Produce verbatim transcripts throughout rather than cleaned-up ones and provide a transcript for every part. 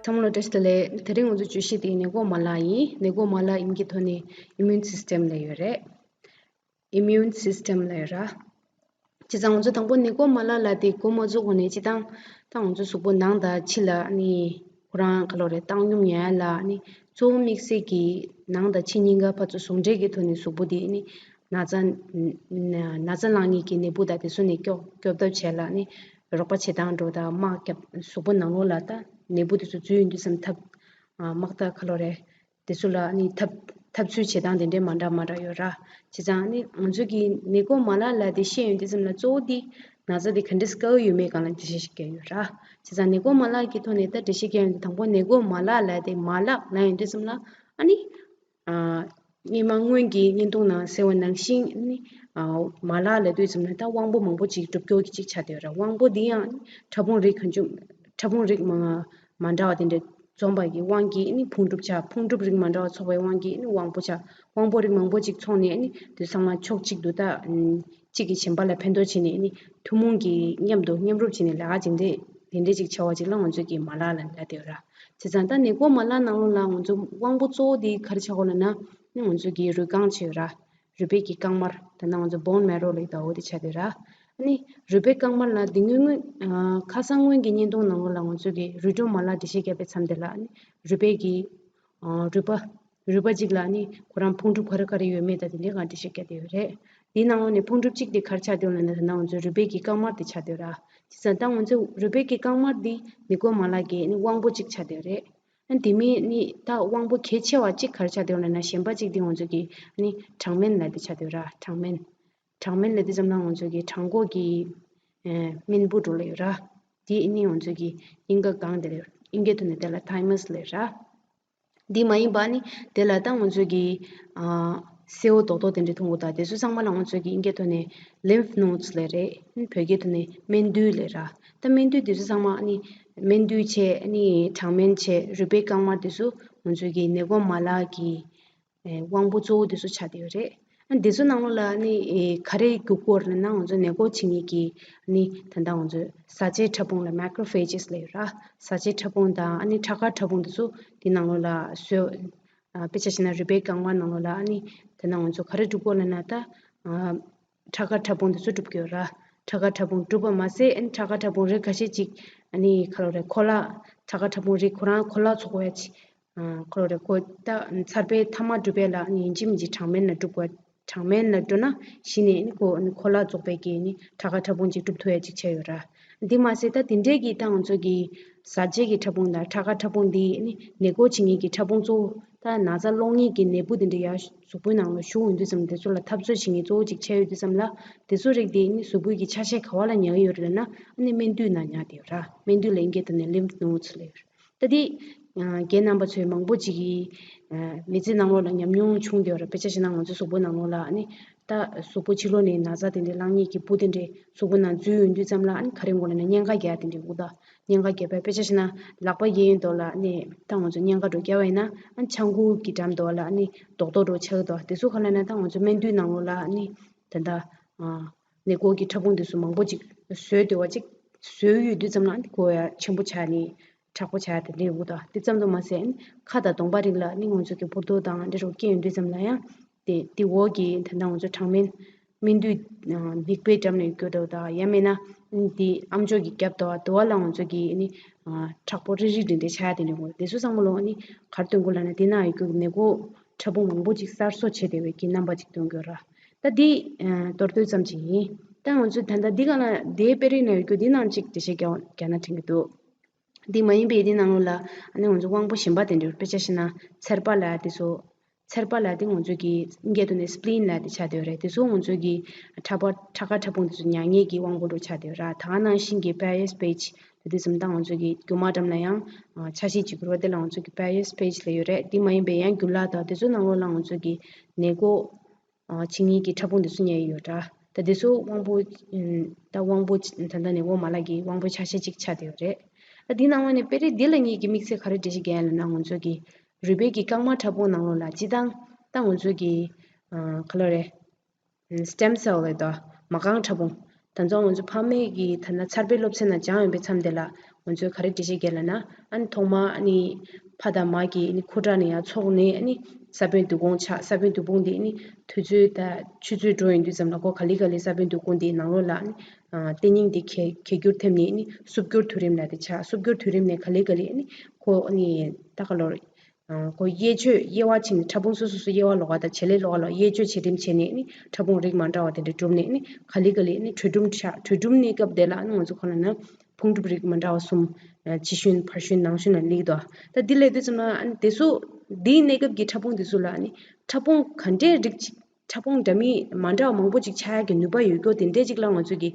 ཚང་མ་ལ་བཀྲ་ཤིས་བདེ་ལེགས། དེ་རིང་ང་ཚོ་བརྗོད་གཞི་དེ་ནད་འགོག་མ་ལག་ཡིན། ནད་འགོག་མ་ལག་ཡིན་གྱི་ཐོག་ནས་immune system ལབ་ཡོད་རེད། immune system ལབ་ཡོད་ར། བྱས་ཙང་ང་ཚོ་དང་པོ་ནད་འགོག་མ་ལག་ལབ་དེ་འགོ་མ་བཙུགས་གོང་ནས་སྤྱིར་བཏང་ད་ང་ཚོ་གཟུགས་པོ་ནང་དང་ཕྱི་ལ་ནི་ཁོ་རང་ག་ལོ་རེད། བཏང་སྙོམས་ཡོང་ཡ་ལ་ནི་གཙོ་བོ་དམིགས་བསལ་གྱི་ནང་དང་ཕྱི་གཉིས་ཀ་ཕར་ཚུར་ཟུང་འབྲེལ་གྱི་ཐོག་ནས་གཟུགས་པོ་དེ་ནི་ན་ཚ་ན་ཚ་ལངས་མཁན་གྱི་ནད་འབུ་དང་དེ་ཚོ་ནས་སྐྱོབ་སྐྱོབ་ཐབས་བྱས་ལ་ནི་རོགས་པ་བྱེད་སྟངས་འགྲོ་དང་དམག་རྒྱབ། གཟུགས་པོ་ནང་ལོགས་ལ་ད་ནད་འབུ་དེ་ཚོ་འཛུལ་ཡོང་དུས་ཙམ་ཐབས་དམག་རྟགས་ག་ལོ་རེད། དེ་ཚོ་ལ་ནི་ཐབས་ཐབས་ཚུལ་བྱེད་སྟངས་དེ་འདྲའི་མ་འདྲ་མ་འདྲ་ཡོད་ར། བྱས་ཙང་ནི་ང་ཚོ་གི་ནད་འགོག་མ་ལག་ལབ་དེ་བཤད་ཡོང་དུས་ཙམ་ལ་གཙོ་བོ་དེ་ན་ཚ་དེ་ག་འདྲས་དཀའ་ཡོད་མེད་སྒང་ལ་འགྲེལ་བཤད་ཞིག་བརྒྱབ་ཡོད་ར། བྱས་ཙང་ནད་འགོག་མ་ལག་གི་ཐོག་ནས་ད་འགྲེལ་བཤད་བརྒྱབ་ཡོང་དུས་དང་པོ་ནད་འགོག་མ་ལག་ལབ་དེ་མ་ལག་ལབ་ཡོང་དུས་ཙམ་ལ་ཨ་ནི། ཨ། སྔོན་མ་སྔོན་གྱི་བརྙན་ཐུང་ནང་གསལ་བ་ནང་བཞིན་ནི། ཨ། མ་ལག་ལབ་དུས་ཙམ་ན་ད་དབང་པོ་མང་པོ་ཅིག་སྒྲུབ་སྐྱོར་གྱི་ཅིག་ཆགས་བསྡད་ཡོད་ར། དབང་པོ་འདི་ཡང་ཕྲ་ཕུང་རིགས་གང་བྱུང་ཕྲ་ཕུང་རིགས་མ་མ་འདྲ་བ་དེ་འདྲ་འཛོམས་པ་གི་དབང་གིས་ནི་ཕུང་གྲུབ་ཆགས། ཕུང་གྲུབ་རིགས་མ་འདྲ་བ་ཚོགས་པའི་དབང་གིས་ནི་དབང་པོ་ཆགས། དབང་པོ་རིགས་མང་པོ་ཅིག་ཚོགས་ནས་ནི་དེ་ཚང་མ་ཕྱོགས་གཅིག་ཏུ་ད་གཅིག་གིས་གཞན་པ་ལ་ཕན་ཐོགས་བྱས་ནས་ནི་ཐུན་མོང་གི་མཉམ་དུ་མཉམ་རུབ་བྱས་ནས་ལས་ཀ་བྱེད་འདྲ་དེ་འདྲ་ཅིག་བྱ་བ་ཅིག་ལ་ང་ཚོས་ཀྱི་མ་ལག་ལ་ལབ་བསྡད་ཡོད་ར། བྱས་ཙང་ད་ནད་འགོག་མ་ལག་ནང་ལོགས་ལ་ང་ཚོ་དབང་པོ་གཙོ་བོ་དེ་ག་རེ་ཆགས་ཀྱི་ཡོད་ལབ་ན་ནི་ང་ཚོ་གི་རུས་རྐང་ཆགས་ཡོད་ར། རུས་པའི་གི་རྐང་དམར། ད་ནང་ང་ཚོ་bone marrow ལབ་ད་འོ་དེ་ཆགས་བསྡད་ར། ཨ་ནི་རུས་པའི་རྐང་དམར་ལ་འདི་སྔོན་སྔོན་ཨ། ཁ་སང་སྔོན་གྱི་བརྙན་ཐུང་ནང་ལོགས་ལ་ང་ཚོ་གི་རུས་སྒྲོམ་མ་ལག་འགྲེལ་བཤད་བརྒྱབ་པའི་མཚམས་དེ་ལ་ཨ་ནི་རུས་པའི་གི་ཨ། རུས་པ། རུས་པ་གཅིག་ལ་ནི་ཁོ་རང་ཕུང་གྲུབ་ག་རེ་ག་རེ་ཡོད་མེད་ད་དེ་འདྲའི་སྒང་འགྲེལ་བཤད་བརྒྱབ་བསྡད་ཡོད་རེད། དེའི་ནང་ལོགས་ནས་ཕུང་གྲུབ་གཅིག་དེ་ག་རེ་ཆགས་བསྡད་ཡོད་ལབ་ན་ད་ནང་ང་ཚོ་རུས་པའི་གི་རྐང་དམར་དེ་ཆགས་བསྡད་ཡོད་ར། བྱས་ཙང་ད་ང་ཚོ་རུས་པའི་གི་རྐང་དམར་འདི་ནད་འགོག་མ་ལག་གི་ནི་དབང་པོ་གཅིག་ཆགས་བསྡད་ཡོད་རེད། ཨ། དེ་མིན་ནི་ད་དབང་པོ་གལ་ཆེ་བ་གཅིག་ག་རེ་ཆགས་བསྡད་ཡོད་ལབ་ན་གཞན་པ་གཅིག་དེ་ང་ཚོ་གི་ནི་གྲང་སྨན་ལབ་དེ་ཆགས་བསྡད་ཡོད་ར། གྲང་སྨན། གྲང་སྨན་ལབ་དུས་ཙམ་ན་ང་ཚོ་གི་གྲང་འགོག་གི་ཨ། སྨན་བུ་འགྲོ་ལ་ཡོད་ར། དེ་ནི་ང་ཚོ་གི་དབྱིན་སྐད་སྒང་དེ་ལ་ཡོད། དབྱིན་སྐད་ཐོག་ནས་དེ་ལ་thymus ལབ་ར། འདི་མ་ཡིན་པ་ནི་དེ་ལ་ད་ང་ཚོ་གི་ཨ། སེའུ་རྡོག་རྡོག་དེ་འདྲ་མཐོང་གི་ད་དེ་ཚོ་ཚང་མ་ལ་ང་ཚོ་གི་དབྱིན་སྐད་ཐོག་ནས་lymph nodes ལབ་རེད། བོད་སྐད་ཐོག་ནས་སྨན་རྡུལ་ལབ་ར། ད་སྨན་རྡུལ་དེ་ཚོ་ཚང་མ་ནི་སྨན་རྡུལ་བྱས་ནི་གྲང་སྨན་བྱས་རུས་པའི་རྐང་དམར་དེ་ཚོ་ང་ཚོ་གི་ནད་འགོག་མ་ལག་གི་ཨེ། དབང་པོ་གཙོ་བོ་དེ་ཚོ་ཆགས་བསྡད་ཡོད་རེད། ཨ། འདི་ཚོ་ནང་ལོགས་ལ་ནི་ཨེ། ག་རེ་རྒྱུག་གི་ཡོད་རེད་ན་ང་ཚོ་ནད་འགོག་བྱེད་མཁན་གྱི་ནི་ད་ལྟ་ང་ཚོ་བཟའ་བཅའི་ཕྲ་ཕུང་ལ་macrophages ལབ་ཡོད་ར། བཟའ་བཅའི་ཕྲ་ཕུང་དང་ཨ་ནི་ཁྲག་དཀར་ཕྲ་ཕུང་དེ་ཚོ་དེ་ནང་ལོགས་ལ་བཟོས། ཨ། དཔེ་ཆ་བཞག་ན་རུས་པའི་རྐང་དམར་ནང་ལོགས་ལ་ཨ་ནི་ད་ལྟ་ང་ཚོ་ག་རེ་རྒྱུག་གི་ཡོད་ལབ་ན་ད་ཨ། ཁྲག་དཀར་ཕྲ་ཕུང་དེ་ཚོ་རྒྱུག་གི་ཡོད་ར། ཁྲག་དཀར་ཕྲ་ཕུང་གྲུབ་པ་མ་ཟད་ཨ་ནི་ཁྲག་དཀར་ཕྲ་ཕུང་རིགས་ཁ་ཤས་ཅིག་ཨ་ནི་ག་རེ་ལབ་རེད། ཁོ་ལག་ཁྲག་དཀར་ཕྲ་ཕུང་རིགས་ཁོ་རང་ཁོ་ལག་ཚོགས་ཡ་ཅིག་ཨ། ཁོ་རེ་ཁོ་ད་ཚར་པའི་ཐ་མ་གྲུབ་པའི་ལ་ནི་ཡིན་གཅིག་མིན་གཅིག་གྲང་སྨན་ལ་འགྲོ་དགོས། གྲང་སྨན་ལ་འགྲོ་ན་གཞི་ནས་ནི་ཁོ་ནི་ཁོ་ལག་རྫོགས་པའི་གི་ནི་ཁྲག་ཁ་ཕྲ་ཕུང་ཅིག་གྲུབ་ཐུབ་ཡ་ཅིག་ཆགས་ཡོད་ར། འདི་མ་ཟད་ད་དེ་འདྲའི་གི་ད་ང་ཚོ་གི་བཟའ་བཅའི་གི་ཕྲ་ཕུང་དང་ཁྲག་ཁ་ཕྲ་ཕུང་འདི་ནི་ནད་འགོག་བྱེད་མཁན་གི་ཕྲ་ཕུང་གཙོ་བོ། ད་ན་ཚ་སློང་མཁན་གི་ནད་འབུ་འདི་འདྲ་ཡ་གཟུགས་པོའི་ནང་ལ་ཞུགས་ཡོང་དུས་ཙམ་དེ་ཚོ་ལ་འཐབ་རྩོད་བྱེད་མཁན་གཙོ་བོ་ཅིག་ཆགས་ཡོད་དུས་ཙམ་ལ་དེ་ཚོ་རིགས་དེ་ནི་གཟུགས་པོའི་གི་ཆ་ཤས་ག་བ་ལ་ཉར་གི་ཡོད་རེད་ལབ་ན་ཨ་ནི་སྨན་རྡུལ་ནང་ཉར་བསྡད་ཡོད་ར། སྨན་རྡུལ་ལ་ཨིན་སྐད་ཐོག་ནས་lymph nodes ལབ་ཡོད་ར། ད་དེ་ཨ། རྒན་རྣམ་པ་ཚོས་མང་པོ་ཅིག་གིས་ཨ། མི་ཚེ་ནང་ལོགས་ལ་ཉམས་མྱོང་བྱུང་བསྡད་ཡོད་རེད། དཔེ་ཆ་བཞག་ན་ང་ཚོའི་གཟུགས་པོའི་ནང་ལོགས་ལ་ཨ་ནི་ད་གཟུགས་པོ་ཕྱི་ལོགས་ནས་ན་ཚ་དེ་འདྲའི་བླངས་མཁན་གྱི་འབུ་དེ་འདྲའི་གཟུགས་པོའི་ནང་འཛུལ་ཡོང་དུས་ཙམ་ལ་ཨ་ནི་ག་རེ་དགོས་ལབ་ན་གཉན་ཁ་རྒྱག་དེ་འདྲའི་དགོས། ད་གཉན་ཁ་རྒྱག་པའི་དཔེ་ཆ་བཞག་ན་ལག་པ་གཡས་གཡོན་དོ་ལ་ཨ་ནི་ད་ང་ཚོ་གཉན་ཁ་འདྲ་བོ་རྒྱག་པ་ཡིན་ན་ཨ་ནི་ཆང་ཁུ་གི་འགྲམ་དོ་ལ་ཨ་ནི་རྡོག་རྡོག་འདྲ་བོ་ཆགས་ཀྱི་འདུག་དེ་ཚོ་ག་ལབ་ན་ད་ང་ཚོ་སྨན་རྡུལ་ནང་ལོགས་ལ་ཨ་ནི་ད་ལྟ་ཨ། ནད་འགོག་གི་ཕྲ་ཕུང་དེ་ཚོ་མང་པོ་ཅིག་བཟོས་བསྡད་པ་ཅིག་བཟོས་ཡོད་དུས་ཙམ་ལ་ཨ་ནི་ཁོ་ཡ་ཆེན་པོ་ཆགས་ནས་དྲག་པོ་ཆགས་ཡ་དེ་འདྲ་ཡོང་གི་འདུག་དེ་ཙམ་དུ་མ་ཟད་ཨ་ནི་ཁ་དང་གདོང་པ་རིགས་ལ་ཨ་ནི་ང་ཚོ་གི་འབུར་རྡོག་དང་འདྲ་བོ་སྐྱེས་ཡོང་དུས་ཙམ་ལ་ཡང་དེ་དེ་འོག་གི་ད་ལྟ་ང་ཚོ་གྲང་སྨན་སྨན་དུས་མིག་དཔེ་འགྲམ་ནས་སྐྱོ་འདྲ་བོ་དང་ཡང་མིན་ན་དེ་ཨམ་ཅོག་གི་རྒྱབ་དོ་དོ་བ་ལ་ང་ཚོ་གི་ཨ་ནི་མཁྲེགས་པོ་རིལ་རིལ་འདྲ་འདྲ་ཆགས་ཡ་དེ་འདྲ་ཡོང་གི་འདུག་དེ་ཚོ་ཚང་མ་ལོ་ཨ་ནི་ག་རེ་སྟོན་གྱི་ཡོད་ལབ་ན་དེ་ན་ཡོད་རྒྱུ་གི་ནད་འགོག་ཕྲ་ཕུང་མང་པོ་ཅིག་གསར་བཟོ་བྱས་བསྡད་པའི་གི་རྣམ་པ་ཅིག་སྟོན་གྱི་ཡོད་ར། ད་འདི་ཨ། མདོར་བསྡུས་ཙམ་ཅིག་ཡིན། ད་ང་ཚོས་ད་ལྟ་འདི་ག་ལ་འདིའི་དཔེ་རིས་ན་ཡོད་རྒྱུ་འདི་ནང་ཅིག་འགྲེལ་བཤད་རྒྱག་རྒྱག་ན་དྲན་གྱི་འདུག་འདི་མ་ཡིན་པའི་འདི་ནང་ལོགས་ལ་ཨ་ནི་ང་ཚོ་དབང་པོ་གཞན་པ་དེ་འདྲ་དཔེ་ཆ་བཞག་ན་ཚེར་པ་ལ་དེ་ཚོ། ཚེར་པ་ལ་དེ་ང་ཚོ་གི་སྐད་དུ་ནི་spleen ལ་དེ་ཆགས་བསྡད་ཡོད་རེད། དེ་ཚོ་ང་ཚོ་གི་ཁྲག་པ་ཁྲག་ཁ་ཕྲ་ཕུང་དེ་ཚོ་ཉར་མཁན་གྱི་དབང་པོ་འདྲ་ཆགས་བསྡད་ཡོད་ར། ད་ག་ནང་བཞིན་གྱི་Peyer's patch དེ་དུས་ཙམ་ད་ང་ཚོ་གི་རྒྱུ་མ་འགྲམ་ལ་ཡང་ཆ་ཤས་ཅིག་གྱུར་པ་དེ་ལ་ང་ཚོ་གི་Peyer's patch ལབ་ཡོད་རེད། དེ་མ་ཡིན་པའི་ཡང་རྒྱུ་ལག་དང་དེ་ཚོ་ནང་ལོགས་ལ་ང་ཚོ་གི་ནད་འགོག་ཨ། བྱེད་མཁན་གྱི་ཕྲ་ཕུང་དེ་ཚོ་ཉར་ཡོད་འདྲ། ད་དེ་ཚོ་དབང་པོ། ཨམ། ད་དབང་པོ་ད་ལྟ་ནད་འགོག་མ་ལག་གི་དབང་པོའི་ཆ་ཤས་གཅིག་ཆགས་བསྡད་ཡོད་རེད། ད་འདི་ནང་ལོགས་ནས་དཔེ་རིས་འདི་ལ་ངེད་ཀྱིས་དམིགས་བསལ་ག་རེ་འགྲེལ་བཤད་རྒྱག་ཡ་ལབ་ན་ང་ཚོ་གི་རུས་པའི་གི་རྐང་མ་ཕྲ་ཕུང་ནང་ལོགས་ལ་སྤྱིར་བཏང་ད་ང་ཚོ་གི་ཨ། ག་ལབ་རེད། stem cell ལབ་དོ། མ་རྐང་ཕྲ་ཕུང་། ད་ཚོ་ང་ཚོ་ཕ་མའི་གི་ད་ལྟ་ཚར་པའི་སློབ་ཚན་ནང་སྦྱངས་ཡོད་པའི་མཚམས་དེ་ལ་ ང་ཚོས་ག་རེ་འགྲེལ་བཤད་རྒྱག་ལབ་ན། ཨ་ནི་ཐོག་མ་ཨ་ནི་ཕ་དང་མ་གི་ཨ་ནི་ཁུ་ཁྲག་ནས་ཡར་ཚོགས་ནས། ཨ་ནི་ས་བོན་བདུད་ཁུང་ཆགས། ས་བོན་བདུད་ཁུང་དེ་ཨ་ནི་དུས་ཚོད་དང་ཆུ་ཚོད་འགྲོ་ཡོང་དུས་ཙམ་ལ་ཁོ་ག་ལེ་ག་ལེ་ས་བོན་བདུད་ཁུང་དེའི་ནང་ལོགས་ལ་ཨ་ནི་ཨ་རྟེན་སྙིང་དེ་གས་གས་འགྱུར་ཐེབས་ནས། ཨ་ནི་སུབ་འགྱུར་དུས་རིམ་ལབ་དེ་ཆགས། སུབ་འགྱུར་དུས་རིམ་ནས་ག་ལེ་ག་ལེ་ཨ་ནི་ཁོ་ཨ་ནི་ད་ག་ལོར། ཨ་ཁོ་དབྱེ་གཅོད་དབྱེ་བ་ཕྱེ་ནས། ཕྲ་ཕུང་སོ་སོ་སོ་དབྱེ་བ་ལོགས་ཀ་དང་བྱེད་ལས་ལོགས་ཀ་ལ་དབྱེ་གཅོད་བྱེད་རིམ་བྱས་ནས། ཨ་ནི་ཕྲ་ཕུང་རིགས་མ་འདྲ་བ་དེ་འདྲ་གྲུབ་ནས། ཨ་ནི་ག་ལེ་ག་ལེ་ཨ་ནི་དྲོད་གྲུམ་ཆགས། དྲོད་གྲུམ་གནས་སྐབས་དེ་ལ་ཨ་ནི་ང་ཚོ་ཁོ་ན་ན་ཕུང་གྲུབ་རིགས་མ་འདྲ་བ་གསུམ། ཨ་ཕྱི་ཤུན་ཕར་ཤུན་ནང་ཤུན་ལ་སླེབས་འདུག། ད་འདི་སླེབས་དུས་ཙམ་ལ་ཨ་ནི་དེ་ཚོ་འདིའི་གནས་སྐབས་ཀྱི་ཕྲ་ཕུང་དེ་ཚོ་ལ་ཨ་ནི་ཕྲ་ཕུང་ག་འདྲའི་རིགས་ཅིག། ཕྲ་ཕུང་འདྲ་མིན་མ་འདྲ་བ་མང་པོ་ཅིག་ཆགས་ཡག་གི་ནུས་པ་ཡོད་རྒྱུ་དེ་འདྲའི་ཅིག་ལ་ང་ཚོས་ཀྱི་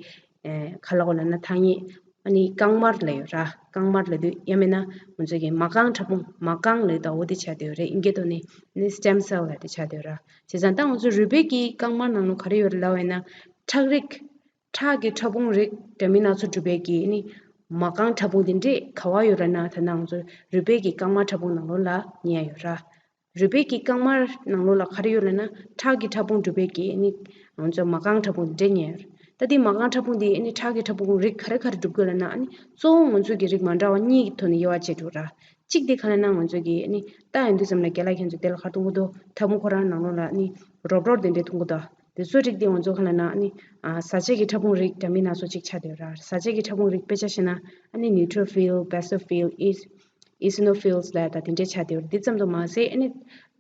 ཨེ་ག་ལབ་དགོས་ལབ་ན། ཐ་སྙད་ཨ་ནི་རྐང་དམར་ལབ་ཡོད་ར། རྐང་དམར་ལབ་དུས་ཡང་མིན་ན་ང་ཚོས་ཀྱི་མ་རྐང་ཕྲ་ཕུང་། མ་རྐང་ལབ་དུས་འོ་དེ་ཆགས་བསྡད་ཡོད་རེད། ཨིན་སྐད་ཐོག་ནས་ནི་སི་ཊེམ་སེལ་ལབ་དེ་ཆགས་བསྡད་ཡོད་ར། བྱས་ཙང་ད་ང་ཚོ་རུས་པའི་གི་རྐང་དམར་ནང་ལ་ག་རེ་ཡོད་རེད་ལབ་པ་ཡིན་ན། ཁྲག་རིགས། ཁྲག་གི་ཕྲ་ཕུང་རིགས་འདྲ་མིན་སྣ་ཚོགས་གྲུབ་པའི་གི་ཨ་ནི་མ་རྐང་ཕྲ་ཕུང་དེ་འདྲས་ག་པར་ཡོད་རེད་ན། ད་ང་ཚོ་རུས་པའི་གི་རྐང་དམར་ཕྲ་ཕུང་ནང་ལོགས་ལ་ཉར་ཡོད་ར། རུས་པའི་གི་རྐང་དམར་ནང་ལོགས་ལ་ག་རེ་ཡོད་ལབ་ན། ཁྲག་གི་ཕྲ་ཕུང་གྲུབ་པའི་གི་ཨ་ནི་ང་ཚོ་མ་རྐང་ཕྲ་ཕུང་དེ་འདྲས་ཉར་ཡོད་རེད། ད་དེ་མ་རྐང་ཕྲ་ཕུང་དེ་ཨ་ནི་ཁྲག་གི་ཕྲ་ཕུང་རིགས་ག་རེ་ག་རེ་གྲུབ་དགོས་ལབ་ན། ཨ་ནི་གཙོ་བོ་ང་ཚོ་གི་རིགས་མ་འདྲ་བ་གཉིས་ཀྱི་ཐོག་ནས་དབྱེ་བ་ཕྱེ་འགྲོ་ར། གཅིག་དེ་ག་ལབ་ན་ང་ཚོ་གི་ཨ་ནི་ལྟ་ཡོང་དུས་ཙམ་ལ་རྒན་ལགས་ཁྱེད་ཚོ་དེ་ལ་ག་རེ་མཐོང་གི་འདུག། ཕྲ་ཕུང་ཁོ་རང་ནང་ལོགས་ལ་ཨ་ནི་རོབ་རོབ་དེ་འདྲས་མཐོང་གི་འདུག། དེ་ཚོ་རིགས་དེ་ང་ཚོ་ག་ལབ་ན་ཨ་ནི་ཨ་བཟའ་བཅའ་གི་ཕྲ་ཕུང་རིགས་འདྲ་མིན་སྣ་ཚོགས་ཅིག་ཆགས་བསྡད་ཡོད་ར། བཟའ་བཅའ་གི་ཕྲ་ཕུང་རིགས་དཔེ་ཆ་བཞག་ན་ཨ་ནི་neutrophil, basophil, eos- eosinophils ལབ་ད་དེ་འདྲས་ཆགས་བསྡད་ཡོད་ར། དེ་ཙམ་དུ་མ་ཟད་ཨ་ནི་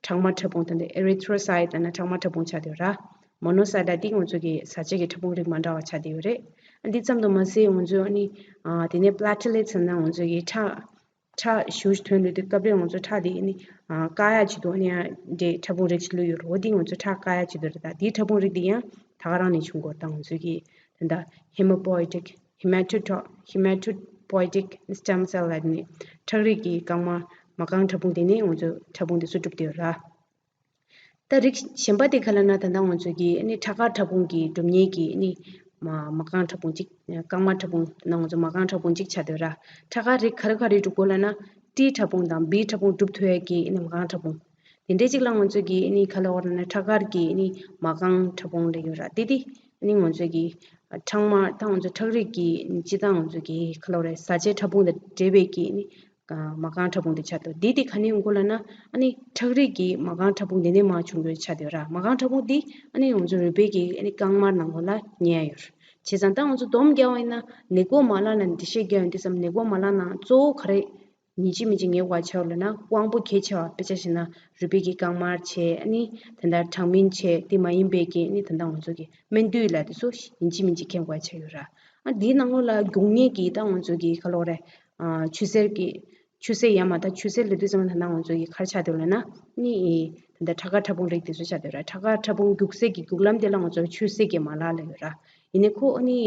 ཁྲག་དམར་ཕྲ་ཕུང་དེ་འདྲ་erythrocyte ལབ་ན་ཁྲག་དམར་ཕྲ་ཕུང་ཆགས་བསྡད་ཡོད་ར། monocyte ལབ་དེ་ང་ཚོ་གི་བཟའ་བཅའ་གི་ཕྲ་ཕུང་རིགས་མ་འདྲ་བ་ཆགས་བསྡད་ཡོད་རེད། ཨ་འདི་ཙམ་དུ་མ་ཟད་ང་ཚོ་ཨ་ནི་ཨ་དེ་ནས་platelets ལབ་ན་ང་ཚོ་གི་ཁྲག་ཁྲག་ཞུ་ཞུ་ཐོན་ལོས་དེ་སྐབས་རེ་ང་ཚོ་ཁྲག་དེ་ནི་ཨ་བཀག་ཡག་ཆེད་དུ་ཨ་ནི་ཡང་འདྲེ་ཕྲ་ཕུང་རིགས་ཤིག་ལོས་ཡོད་རེད། འོ་དེ་ང་ཚོ་ཁྲག་བཀག་ཡག་ཆེད་དུ་རེད། ད་དེའི་ཕྲ་ཕུང་རིགས་དེ་ཡང་ད་ག་རང་ནས་བྱུང་གོ། ད་ང་ཚོ་གི་ད་ལྟ་hematopoietic hematoto- hematopoietic stem cell ལབ་ནི་ཁྲག་རིགས་ཀྱི་རྐང་མ་མ་རྐང་ཕྲ་ཕུང་དེ་ནས་ང་ཚོ་ཕྲ་ཕུང་དེ་ཚོ་གྲུབ་བསྡད་ཡོད་ར། ད་རིགས་གཞན་པ་དེ་ག་ལབ་ན་ད་ལྟ་ང་ཚོ་གི་ཨ་ནི་ཁྲག་དཀར་ཕྲ་ཕུང་གི་གྲུབ་བརྙེས་ཀྱི་ཨ་ནི་མ་མ་རྐང་ཕྲ་ཕུང་གཅིག། རྐང་མ་ཕྲ་ཕུང་ནང་ང་ཚོ་མ་རྐང་ཕྲ་ཕུང་གཅིག་ཆགས་བསྡད་ཡོད་ར། ཁྲག་དཀར་རིགས་ག་རེ་ག་རེ་གྲུབ་དགོས་ལབ་ན། T ཕྲ་ཕུང་དང་B ཕྲ་ཕུང་གྲུབ་ཐུབ་ཡས་ཀྱི་ཨ་ནི་མ་རྐང་ཕྲ་ཕུང་། དེ་འདྲའི་གཅིག་ལ་ང་ཚོ་གི་ཨ་ནི་ག་ལབ་དགོས་ལབ་ན་ཁྲག་དཀར་གྱི་ཨ་ནི་མ་རྐང་ཕྲ་ཕུང་ལབ་ཡོད་ར། དེ་དེ་ཨ་ནི་ང་ཚོ་གི་ཁྲག་དམར་དང་ང་ཚོ་ཁྲག་རིགས་ཀྱི་ཨ་ནི་སྤྱི་དང་ང་ཚོ་གི་ག་ལབ་དགོས་རེད། བཟའ་བཅའི་ཕྲ་ཕུང་དང་འབྲེལ་བའི་གི་ཨ་ནི་མ་རྐང་ཕྲ་ཕུང་དེ་ཆགས་འདུག། འདི་དེ་ག་ནས་ཡོང་གི་ལབ་ན། ཨ་ནི་ཁྲག་རིགས་ཀྱི་མ་རྐང་ཕྲ་ཕུང་དེ་ནས་མར་བྱུང་དགོས་ཆགས་བསྡད་ཡོད་ར། མ་རྐང་ཕྲ་ཕུང་འདི་ཨ་ནི་ང་ཚོ་རུས་པའི་གི་ཨ་ནི་རྐང་དམར་ནང་ལོགས་ལ་ཉར་ཡོད་ར། བྱས་ཙང་ད་ང་ཚོ་སྡོམ་རྒྱག་པ་ཡིན་ན། ནད་འགོག་མ་ལག་ལ་འགྲེལ་བཤད་རྒྱག་ཡོང་དུས་ཙམ་ནད་འགོག་མ་ལག་ནང་གཙོ་བོ་ག་རེ་ཡིན་གཅིག་མིན་གཅིག་ངེས་དགོས་ཆགས་ཡོད་ལབ་ན། དབང་པོ་གལ་ཆེ་བ་དཔེ་ཆ་བཞག་ན་རུས་པའི་གི་རྐང་དམར་བྱས། ཨ་ནི་ད་ལྟ་དྲང་སྨིན་བྱས། དེ་མ་ཡིན་པའི་གི་ཨ་ནི་ད་ལྟ་ང་ཚོ་གི་སྨན་དུག་ལབ་དེ་ཚོ་ཡིན་གཅིག་མིན་གཅིག་མཁྱེན་དགོས་ཆགས་ཡོད་ར། ཨ་འདིའི་ནང་ལོགས་ལ་རྒྱུག་མཁན་གྱི་ད་ང་ཚོ་གི་ག་ལབ་དགོས་རེད། ཨ་ཆུ་སེར་གྱི་ཆུ་སེར་ཡང་མ་ད་ཆུ་སེར་ལབ་དུས་ཙམ་ལ་ད་ལྟ་ང་ཚོ་གི་ག་རེ་ཆགས་འདུག་ལབ་ན། ནི་ད་ལྟ་ཁྲག་དཀར་ཕྲ་ཕུང་རིགས་དེ་ཚོ་ཆགས་འདུག་ར། ཁྲག་དཀར་ཕྲ་ཕུང་རྒྱུག་སའི་གི་རྒྱུག་ལམ་དེ་ལ་ང་ཚོ་ཆུ་སེར་གྱི་མ་ལག་ལབ་ཡོད་ར། ཡིན་ནའི་ཁོ་ཨ་ནི་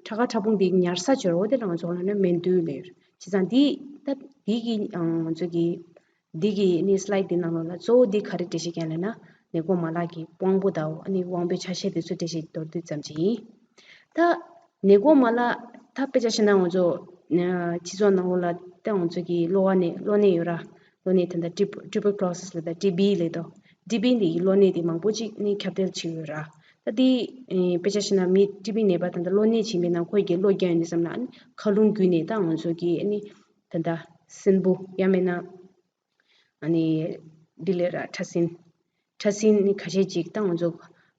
ཁྲག་དཀར་ཕྲ་ཕུང་དེ་ཉར་ས་ཅིག་ཡོད་ར། འོ་དེ་ལ་ང་ཚོ་ལབ་ན་སྨན་དུག་ལབ་ཡོད་ར། བྱས་ཙང་འདི་ད་འདི་གི་ང་ཚོ་གི་འདི་གི་ནི་སི་ལའེ་ཌི་འདི་ནང་ལོགས་ལ་གཙོ་བོ་འདི་ག་རེ་འགྲེལ་བཤད་རྒྱག་ལབ་ན། ནད་འགོག་མ་ལག་གི་དབང་པོ་དང་། ཨ་ནི་དབང་པོའི་ཆ་ཤས་དེ་ཚོ་འགྲེལ་བཤད་མདོར་བསྡུས་ཙམ་ཅིག་ཡིན། ད་ནད་འགོག་མ་ལག་ད་དཔེ་ཆ་བཞག་ན་ང་ཚོ་ཨ་སྤྱི་ཚོགས་ནང་ལོགས་ལ་ད་ང་ཚོ་གི་གློ་བ་ནད་གློ་ནད་ཡོད་ར། གློ་ནད་དེ་འདྲ་ཊུ་ཊུ་བར་ཀུ་ལོ་སིས་ལབ་དང་ཊི་བི་ལབ་དང་། ཊི་བི་འདི་གི་གློ་ནད་དེ་མང་པོ་ཅིག་ནི་ཁྱབ་གདལ་བྱེད་ཡོད་ར། ད་དེ་ཨ་དཔེ་ཆ་བཞག་ན་མི་ཊི་བི་ནད་པ་དེ་འདྲ་གློ་ནད་ཕྱིན་པའི་ནང་ཁོའི་གི་གློ་རྒྱག་ཡོང་དུས་ཙམ་ལ། ཨ་ནི་མཁའ་རླུང་བརྒྱུད་ནས་ད་ང་ཚོ་གི་ཨ་ནི་དེ་འདྲ་སྲིན་འབུ་ཡང་མིན་ན། ཨ་ནི་འདི་ལས་ར་ཕྲ་སྲིན། ཕྲ་སྲིན་ནི་ཁ་ཤས་ཅིག་ད་ང་ཚོ་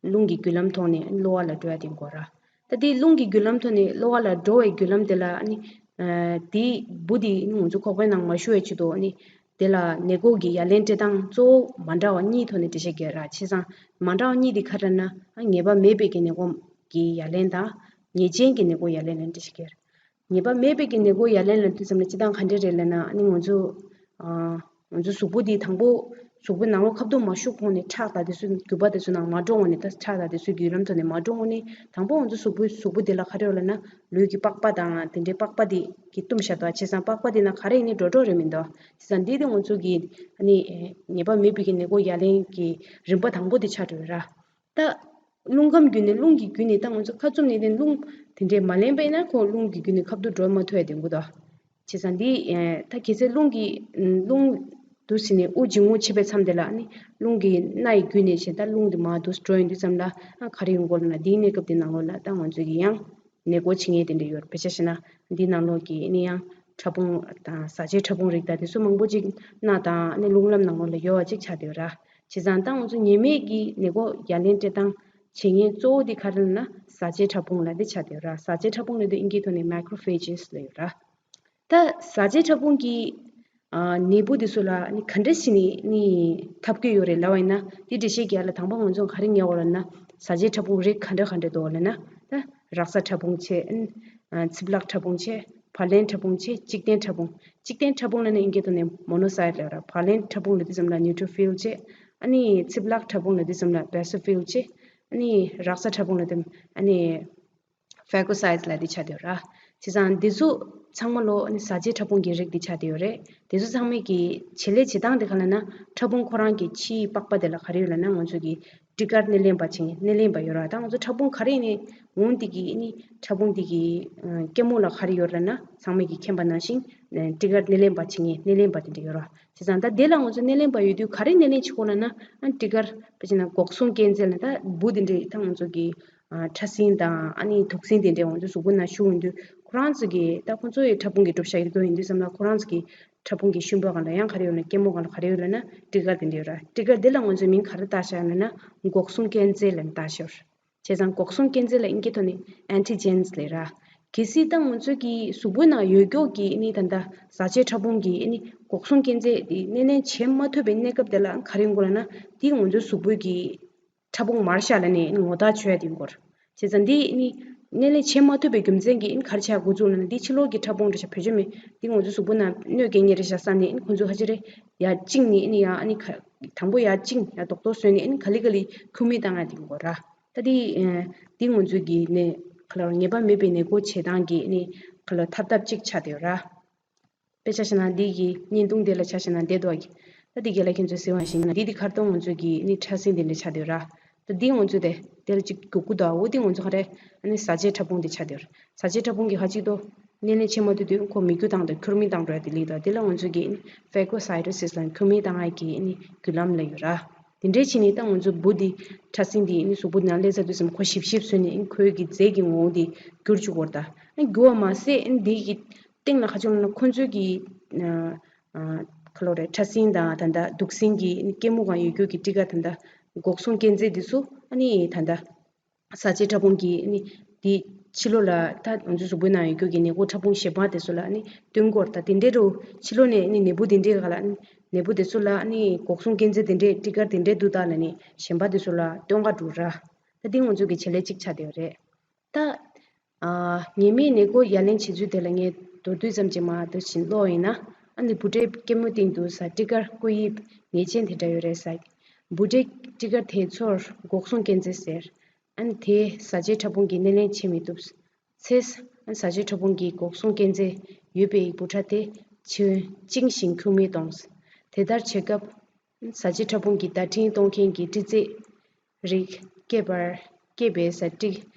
རླུང་གི་རྒྱུ་ལམ་ཐོག་ནས་གློ་བ་ལ་འགྲོ་ཡ་དེ་འགོ་ར། ད་དེ་རླུང་གི་རྒྱུ་ལམ་ཐོག་ནས་གློ་བ་ལ་འགྲོ་བའི་རྒྱུ་ལམ་དེ་ལ་ཨ་ནི་ཨ་དེ་འབུ་དེ་ང་ཚོ་ཁོག་པའི་ནང་མ་ཤོར་བའི་ཆེད་དུ། ཨ་ནི་དེ་ལ་ནད་འགོག་གི་ཡ་ལན་སྤྲད་སྟངས་གཙོ་བོ་མ་འདྲ་བ་གཉིས་ཐོག་ནས་འགྲེལ་བཤད་རྒྱག་ར། བྱས་ཙང་མ་འདྲ་བ་གཉིས་དེ་ག་རེ་ན། ཨ་ངེས་པ་མེད་པའི་གི་ནད་འགོག་གི་ཡ་ལན་དང་། ངེས་ཅན་གྱི་ནད་འགོག་ཡ་ལན་ལ་འགྲེལ་བཤད་རྒྱག་ར། ངེས་པ་མེད་པའི་གི་ནད་འགོག་ཡ་ལན་ལབ་དུས་ཙམ་ལ་སྤྱིར་བཏང་ག་འདྲ་རེད་ལབ་ན། ཨ་ནི་ང་ཚོ་ཨ་ང་ཚོ་གཟུགས་པོ་འདི་དང་པོ་གཟུགས་པོའི་ནང་ལོགས་ཁ་ཐུག་མ་ཞུགས་གོང་ནས་ཁྲག་དང་དེ་ཚོ་རྒྱུ་པ་དེ་ཚོ་ནང་མ་འགྲོ་གོང་ནས། ད་ཁྲག་དང་དེ་ཚོ་རྒྱུ་ལམ་ཐོག་ནས་མ་འགྲོ་གོང་ནས་དང་པོ་ང་ཚོ་གཟུགས་པོའི་གཟུགས་པོ་འདི་ལ་ག་རེ་ཡོད་ལབ་ན། ལུས་ཀྱི་པགས་པ་དང་དེ་འདྲའི་པགས་པ་འདི་གི་བཏུམས་བཞག་འདུག། བྱས་ཙང་པགས་པ་འདི་ནང་ག་རེ་ཡིན་ནའི་འགྲོ་འགྲོ་རེད་མི་འདུག། བྱས་ཙང་འདི་དེ་ང་ཚོ་གི་ཨ་ནི་ངེས་པ་མེད་པའི་གི་ནད་འགོག་ཡ་ལན་གྱི་རིམ་པ་དང་པོ་དེ་ཆགས་འགྲོ་ར། ད་རླུང་ཁམས་བརྒྱུད་ནས་རླུང་གིས་བརྒྱུད་ནས་ད་ང་ཚོ་ཁ་བཙུམ་ནས་དེ་རླུང་དེ་འདྲས་མ་ལེན་པ་ཡིན་ན་ཁོ་རླུང་གིས་བརྒྱུད་ནས་ཁ་ཐུག་འགྲོ་མ་ཐུབ་ཡ་དེ་འགོ་ད། བྱས་ཙང་འདི་ད་གལ་སྲིད་རླུང་གིས་རླུང་འདུག་ཟིན་ནས་དབུགས་འབྱིན་རྔུབ་བྱེད་པའི་མཚམས་དེ་ལ་ཨ་ནི་རླུང་གི་སྣ་ཡི་བརྒྱུད་ནས་བྱས། ད་རླུང་དེ་མར་འདུག་འགྲོ་ཡོང་དུས་ཙམ་ལ་ཨ་ག་རེ་ཡོང་གོ་ལབ་ན། འདིའི་གནས་སྐབས་དེ་ནང་ལོགས་ལ་ད་ང་ཚོ་གི་ཡང་ནད་འགོག་བྱེད་མཁན་དེ་འདྲས་ཡོད་རེད། དཔེ་ཆ་བཞག་ན་འདི་ནང་ལོགས་ཀྱི་ཨ་ནི་ཡང་ ཕྲ་ཕུང་དང་བཟའ་བཅའི་ཕྲ་ཕུང་རིགས་དང་དེ་ཚོ་མང་པོ་ཅིག་སྣ་དང་ཨ་ནི་རླུང་ལམ་ནང་ལོགས་ལ་ཡོད་པ་ཅིག་ཆགས་བསྡད་ཡོད་ར། བྱས་ཙང་ད་ང་ཚོ་ཉེན་མེད་ཀྱི་ནད་འགོག་ཡ་ལན་སྤྲད་སྟངས་བྱེད་མཁན་གཙོ་བོ་དེ་ག་རེ་ལབ་ན་བཟའ་བཅའི་ཕྲ་ཕུང་ལབ་དེ་ཆགས་བསྡད་ཡོད་ར། བཟའ་བཅའི་ཕྲ་ཕུང་ལབ་དེ་ཨིན་སྐད་ཐོག་ནས་Macrophages་ལབ་ཡོད་ར། ད་བཟའ་བཅའི་ཕྲ་ཕུང་གི་ཨ་ནད་འབུ་དེ་ཚོ་ལ་ནི་ག་འདྲ་ཞིག་ནི་ནི་འཐབ་ཀྱི་ཡོད་རེད་ལབ་པ་ཡིན་ན། དེ་འགྲེལ་བཤད་རྒྱག་ལ་དང་པོ་ང་ཚོ་ག་རེ་ཉར་དགོས་ལབ་ན། བཟའ་བཅའི་ཕྲ་ཕུང་རིགས་ག་འདྲ་ག་འདྲ་འདུག་ལབ་ན། ད་རགས་བཟའ་ཕྲ་ཕུང་བྱས། ཨ་ཚིབ་ལག་ཕྲ་ཕུང་བྱས། བར་ལེན་ཕྲ་ཕུང་བྱས། གཅིག་ལྡན་ཕྲ་ཕུང་། གཅིག་ལྡན་ཕྲ་ཕུང་ལབ་ན་ཨིན་སྐད་ཐོག་ནས་Monocyte་ལབ་ར། བར་ལེན་ཕྲ་ཕུང་ལབ་དུས་ཙམ་ལ་Neutrophil་བྱས། ཨ་ནི་ཚིབ་ལག་ཕྲ་ཕུང་ལབ་དུས་ཙམ་ལ་Basophil་བྱས། ཨ་ནི་རགས་བཟའ་ཕྲ་ཕུང་ལབ་དུས་ཨ་ནི་Phagocytes་ལབ་དེ་ཆགས་བསྡད་ཡོད་ར། བྱས་ཙང་འདི་ཚོ་ཚང་མ་ལོ་ནི་བཟའ་བཅའི་ཕྲ་ཕུང་གི་རིགས་དེ་ཆགས་བསྡད་ཡོད་རེད། དེ་ཚོ་ཚང་མའི་གི་བྱེད་ལས་བྱེད་སྟངས་དེ་ག་ལབ་ན་ཕྲ་ཕུང་ཁོ་རང་གི་ཕྱིའི་པགས་པ་དེ་ལ་ག་རེ་ཡོད་ལབ་ན་ང་ཚོ་གི་ཊི་གར་སྣེ་ལེན་པ་བྱེད་མཁན་སྣེ་ལེན་པ་ཡོད་ར། ད་ང་ཚོ་ཕྲ་ཕུང་ག་རེ་ནས་འོང་དེ་གི་ནི་ཕྲ་ཕུང་དེ་གི་སྐྱེད་མོ་ལ་ག་རེ་ཡོད་ལབ་ན་ཚང་མས་གི་མཁྱེན་པ་ནང་བཞིན་ཊི་གར་སྣེ་ལེན་པ་བྱེད་མཁན་སྣེ་ལེན་པ་དེ་འདྲ་ཡོད་ར། བྱས་ཙང་ད་དེ་ལ་ང་ཚོ་སྣེ་ལེན་པ་ཡོད་དུས་ག་རེ་སྣེ་ལེན་བྱེད་དགོས་ལབ་ན་ཨ་ཊི་གར་དཔེ་བྱས་ན་འགོག་སྲུང་སྐྱོན་རྫས་ལབ་ད་འབུ་དེ་འདྲ་ད་ང་ཚོ་གི་ཨ་ཕྲ་སྲིན་དང་ཨ་ནི་དུག་སྲིན་དེ་འདྲས་ང་ཚོ་གཟུགས་པོ་ནང་ཤོར་ཡོང་དུས་ཁོ་རང་ཚོ་གི་ད་ཁོ་ཚོ་ཡི་ཕྲ་ཕུང་གི་གྲུབ་ཆ་ཡོད་དགོས་ཡིན་དུས་ཙམ་ལ་ཁོ་རང་ཚོ་གི་ཕྲ་ཕུང་གི་ཤུན་པ་སྒང་ལ་ཡང་ག་རེ་ཡོད་ན་སྐྱེད་མོ་སྒང་ལ་ག་རེ་ཡོད་ལབ་ན་ཊི་གར་དེ་འདྲས་ཡོད་ར། ཊི་གར་དེ་ལ་ང་ཚོས་མིང་ག་རེ་བཏགས་བཞག་ཡོད་ལབ་ན་འགོག་སྲུང་སྐྱོན་རྫས་ལབ་ནས་བཏགས་བཞག་ཡོད་ར། བྱས་ཙང་འགོག་སྲུང་སྐྱོན་རྫས་ལ་ཨིན་སྐད་ཐོག་ནས་Antigens་ལབ་ར། གལ་སྲིད་ད་ང་ཚོ་གི་གཟུགས་པོའི་ནང་ཡོད་མཁན་གྱི་ཨ་ནི་ད་ལྟ་བཟའ་བཅའི་ཕྲ་ཕུང་གི་ཨ་ནི་འགོག་སྲུང་སྐྱོན་རྫས་དེ་སྣེ་ལེན་བྱེད་མ་ཐུབ་པའི་གནས་སྐབས་དེ་ལ་ག་རེ་ཡོང་གི་ལབ་ན་དེ་ང་ཚོའི་གཟུགས་པོའི་གི་ཕྲ་ཕུང་མར་བཞག་ལབ་ནས་ངོ་རྟགས་ཆོད་ཡ་དེ་ཡོང་གི་ཡོད་རེད། བྱས་ཙང་འདི་ནི་སྣེ་ལེན་བྱེད་མ་ཐུབ་པའི་རྒྱུ་མཚན་གྱིས་ཨ་ནི་ག་རེ་བྱ་དགོས་ཚུལ་ལབ་ན་འདི་ཕྱི་ལོགས་ཀྱི་ཕྲ་ཕུང་འདྲ་ཆ་བེད་སྤྱོད་མེད་འདི་ང་ཚོའི་གཟུགས་པོ་ནང་གནོད་སྐྱེལ་མཁན་རེད་ཤག་བསམ་ནས་ཨ་ནི་ཁོ་ཚོས་ཧ་ཅི་རེད་ཡར་བཅིངས་ནས་ཨ་ནི་ཡང་ཨ་ནི་ག་དང་པོ་ཡར་བཅིངས་ཡར་རྡོག་རྡོག་བཟོས་ནས་ཨ་ནི་ག་ལེ་ག་ལེ་ཁུག་མིག་བཏང་ཡ་དེ་ཡོང་གི་ཡོད་རེད། ད་འདི་འདི་ང་ཚོའི་གི་ནི་ག་ལ་ངེས་པ་མེད་པའི་ནད་འགོག་བྱེད་སྟངས་ཀྱི་ནི་ག་ལ་ཐབས་ཐབས་གཅིག་ཆགས་བསྡད་ཡོད་རེད། དཔེ་ཆ་བཞག་ན་འདི་གི་བརྙན་ཐུང་དེ་ལ་ཆ་བཞག་ན་བསྡད་འདུག་གི། ད་འདི་རྒན་ལགས་ཁྱེད་ཚོས་གཟིགས་པ་ནང་བཞིན་ན་འདི་འདི་ཁ་སྟོང་ང་ཚོའི་གི་ནི་ཕྲ་སྲིན་དེ་འདྲ་ཆགས་བསྡད་ཡོད་ར། ད་འདི་ང་ཚོས་དེ་དེ་ལ་གཅིག་རྒྱུག་གི་འདུག་ཨ། འོ་འདི་ང་ཚོ་ག་རེ་ཨ་ནི་བཟའ་བཅའི་ཕྲ་ཕུང་དེ་ཆགས་བསྡད་ཡོད་ར། བཟའ་བཅའི་ཕྲ་ཕུང་གི་ཧ་ཅིག་ཏུ་སྣེ་ལེན་བྱེད་མ་ཐུབ་དུས་ཁོ་མིག་རྒྱུ་བཏང་དང་ཁུར་མིག་བཏང་འགྲོ་ཡ་དེ་ལེགས་འདུག་དེ་ལ་ང་ཚོས་གི་ཨ་ནི་Phagocytosis་ལ་ཁུར་མིག་བཏང་ཡ་གི་ཨ་ནི་བརྒྱུད་ལམ་ལ་ཡོད་ར། དེ་འདྲའི་བྱས་ནས་ད་ང་ཚོ་འབུ་འདི་ཕྲ་སྲིན་འདི་ཨ་ནི་གཟུགས་པོ་ནང་སླེབས་ཚར་དུས་ཙམ་ཁོ་ཞིབ་ཞིབ་བཟོས་ནས་ཨ་ནི་ཁོའི་གི་རྫས་ཀྱི་ངོ་བོ་འདི་འགྱུར་བཅུག་གི་ཡོད་རེད་ད། ཨ་ནི་འགྱུར་བ་མ་ཟད་ཨ་ནི་འདི་གི་སྟེང་ལ་ཁ་ཕྱོགས་ལ་ཁོ་ཚོའི་གི་ཨ་ཨ་ག་ལོ་རེད་ཕྲ་སྲིན་དང་ད་ལྟ་དུག་སྲིན་གྱི་ཨ་ནི་སྐྱེད་མོ་སྒང་ཡོད་རྒྱུ་གི་ཊི་ག་ད་ལྟ་འགོག་སྲུང་སྐྱོན་རྫས་འདི་ཚོ་ཨ་ནི་ད་ལྟ་བཟའ་བཅའི་ཕྲ་ཕུང་གི་ཨ་ནི་དེ་ཕྱི་ལོགས་ལ་ད་ང་ཚོའི་གཟུགས་པོའི་ནང་ཡོད་རྒྱུ་གི་ནད་འགོག་ཕྲ་ཕུང་གཞན་པ་དེ་ཚོ་ལ་ཨ་ནི་སྟོན་གྱི་ཡོད་རེད་ད། དེ་འདྲའི་རུ་ཕྱི་ལོགས་ནས་ཨ་ནི་ནད་འབུ་དེ་འདྲའི་སྒང་ལ་ཨ་ནི་ནད་འབུ་དེ་ཚོ་ལ་ཨ་ནི་འགོག་སྲུང་སྐྱོན་རྫས་དེ་འདྲའི་ཊི་ག་དེ་འདྲའི་འདུག་ད་ལབ་ནས་གཞན་པ་དེ་ཚོ་ལ་སྟོན་ག་འགྲོ་ར། ད་འདི་ང་ཚོའི་གི་བྱེད་ལས་གཅིག་ཆགས་བསྡད་ཡོད་རེད། ད་ཨ་ཉེན་མེད་ནད་འགོག་ཡ་ལན་བྱེད་ཚུལ་དེ་ལ་ངས་མདོར་བསྡུས་ཙམ་ཅིག་མར་འདི་བཞིན་ཀློག་ཡིན་ན། ཨ་ནི་འབུ་འབྲས་སྐྱེད་མོ་སྟེང་དུ་ཟ་ཊི་ག་བཀོད་དབྱིབས་ངེས་ཅན་དེ་འདྲ་ཡོད་རེད་ཟ། འབུ་འབྲས་ཊི་ག་དེ་ཚོར་འགོག་སྲུང་སྐྱོན་རྫས་ཟེར། ཨ་ནི་དེ་བཟའ་བཅའི་ཕྲ་ཕུང་གིས་སྣེ་ལེན་བྱེད་མི་ཐུབ། ཚེ། ཨ་ནི་བཟའ་བཅའི་ཕྲ་ཕུང་གིས་འགོག་སྲུང་སྐྱོན་རྫས་ཡོད་པའི་འབུ་ཕྲ་དེ་བཅིངས་ཤིང་ཁུག་མིག་གཏོང་། དེ་ལྟར་བྱེད་སྐབས། བཟའ་བཅའི་ཕྲ་ཕུང་གི་བརྡ་འཕྲིན་གཏོང་མཁན་གྱི་ཊི་རྫས་རིགས་སྐྱེས་པར་སྐྱེས་པའི་བཟའ་ཊི་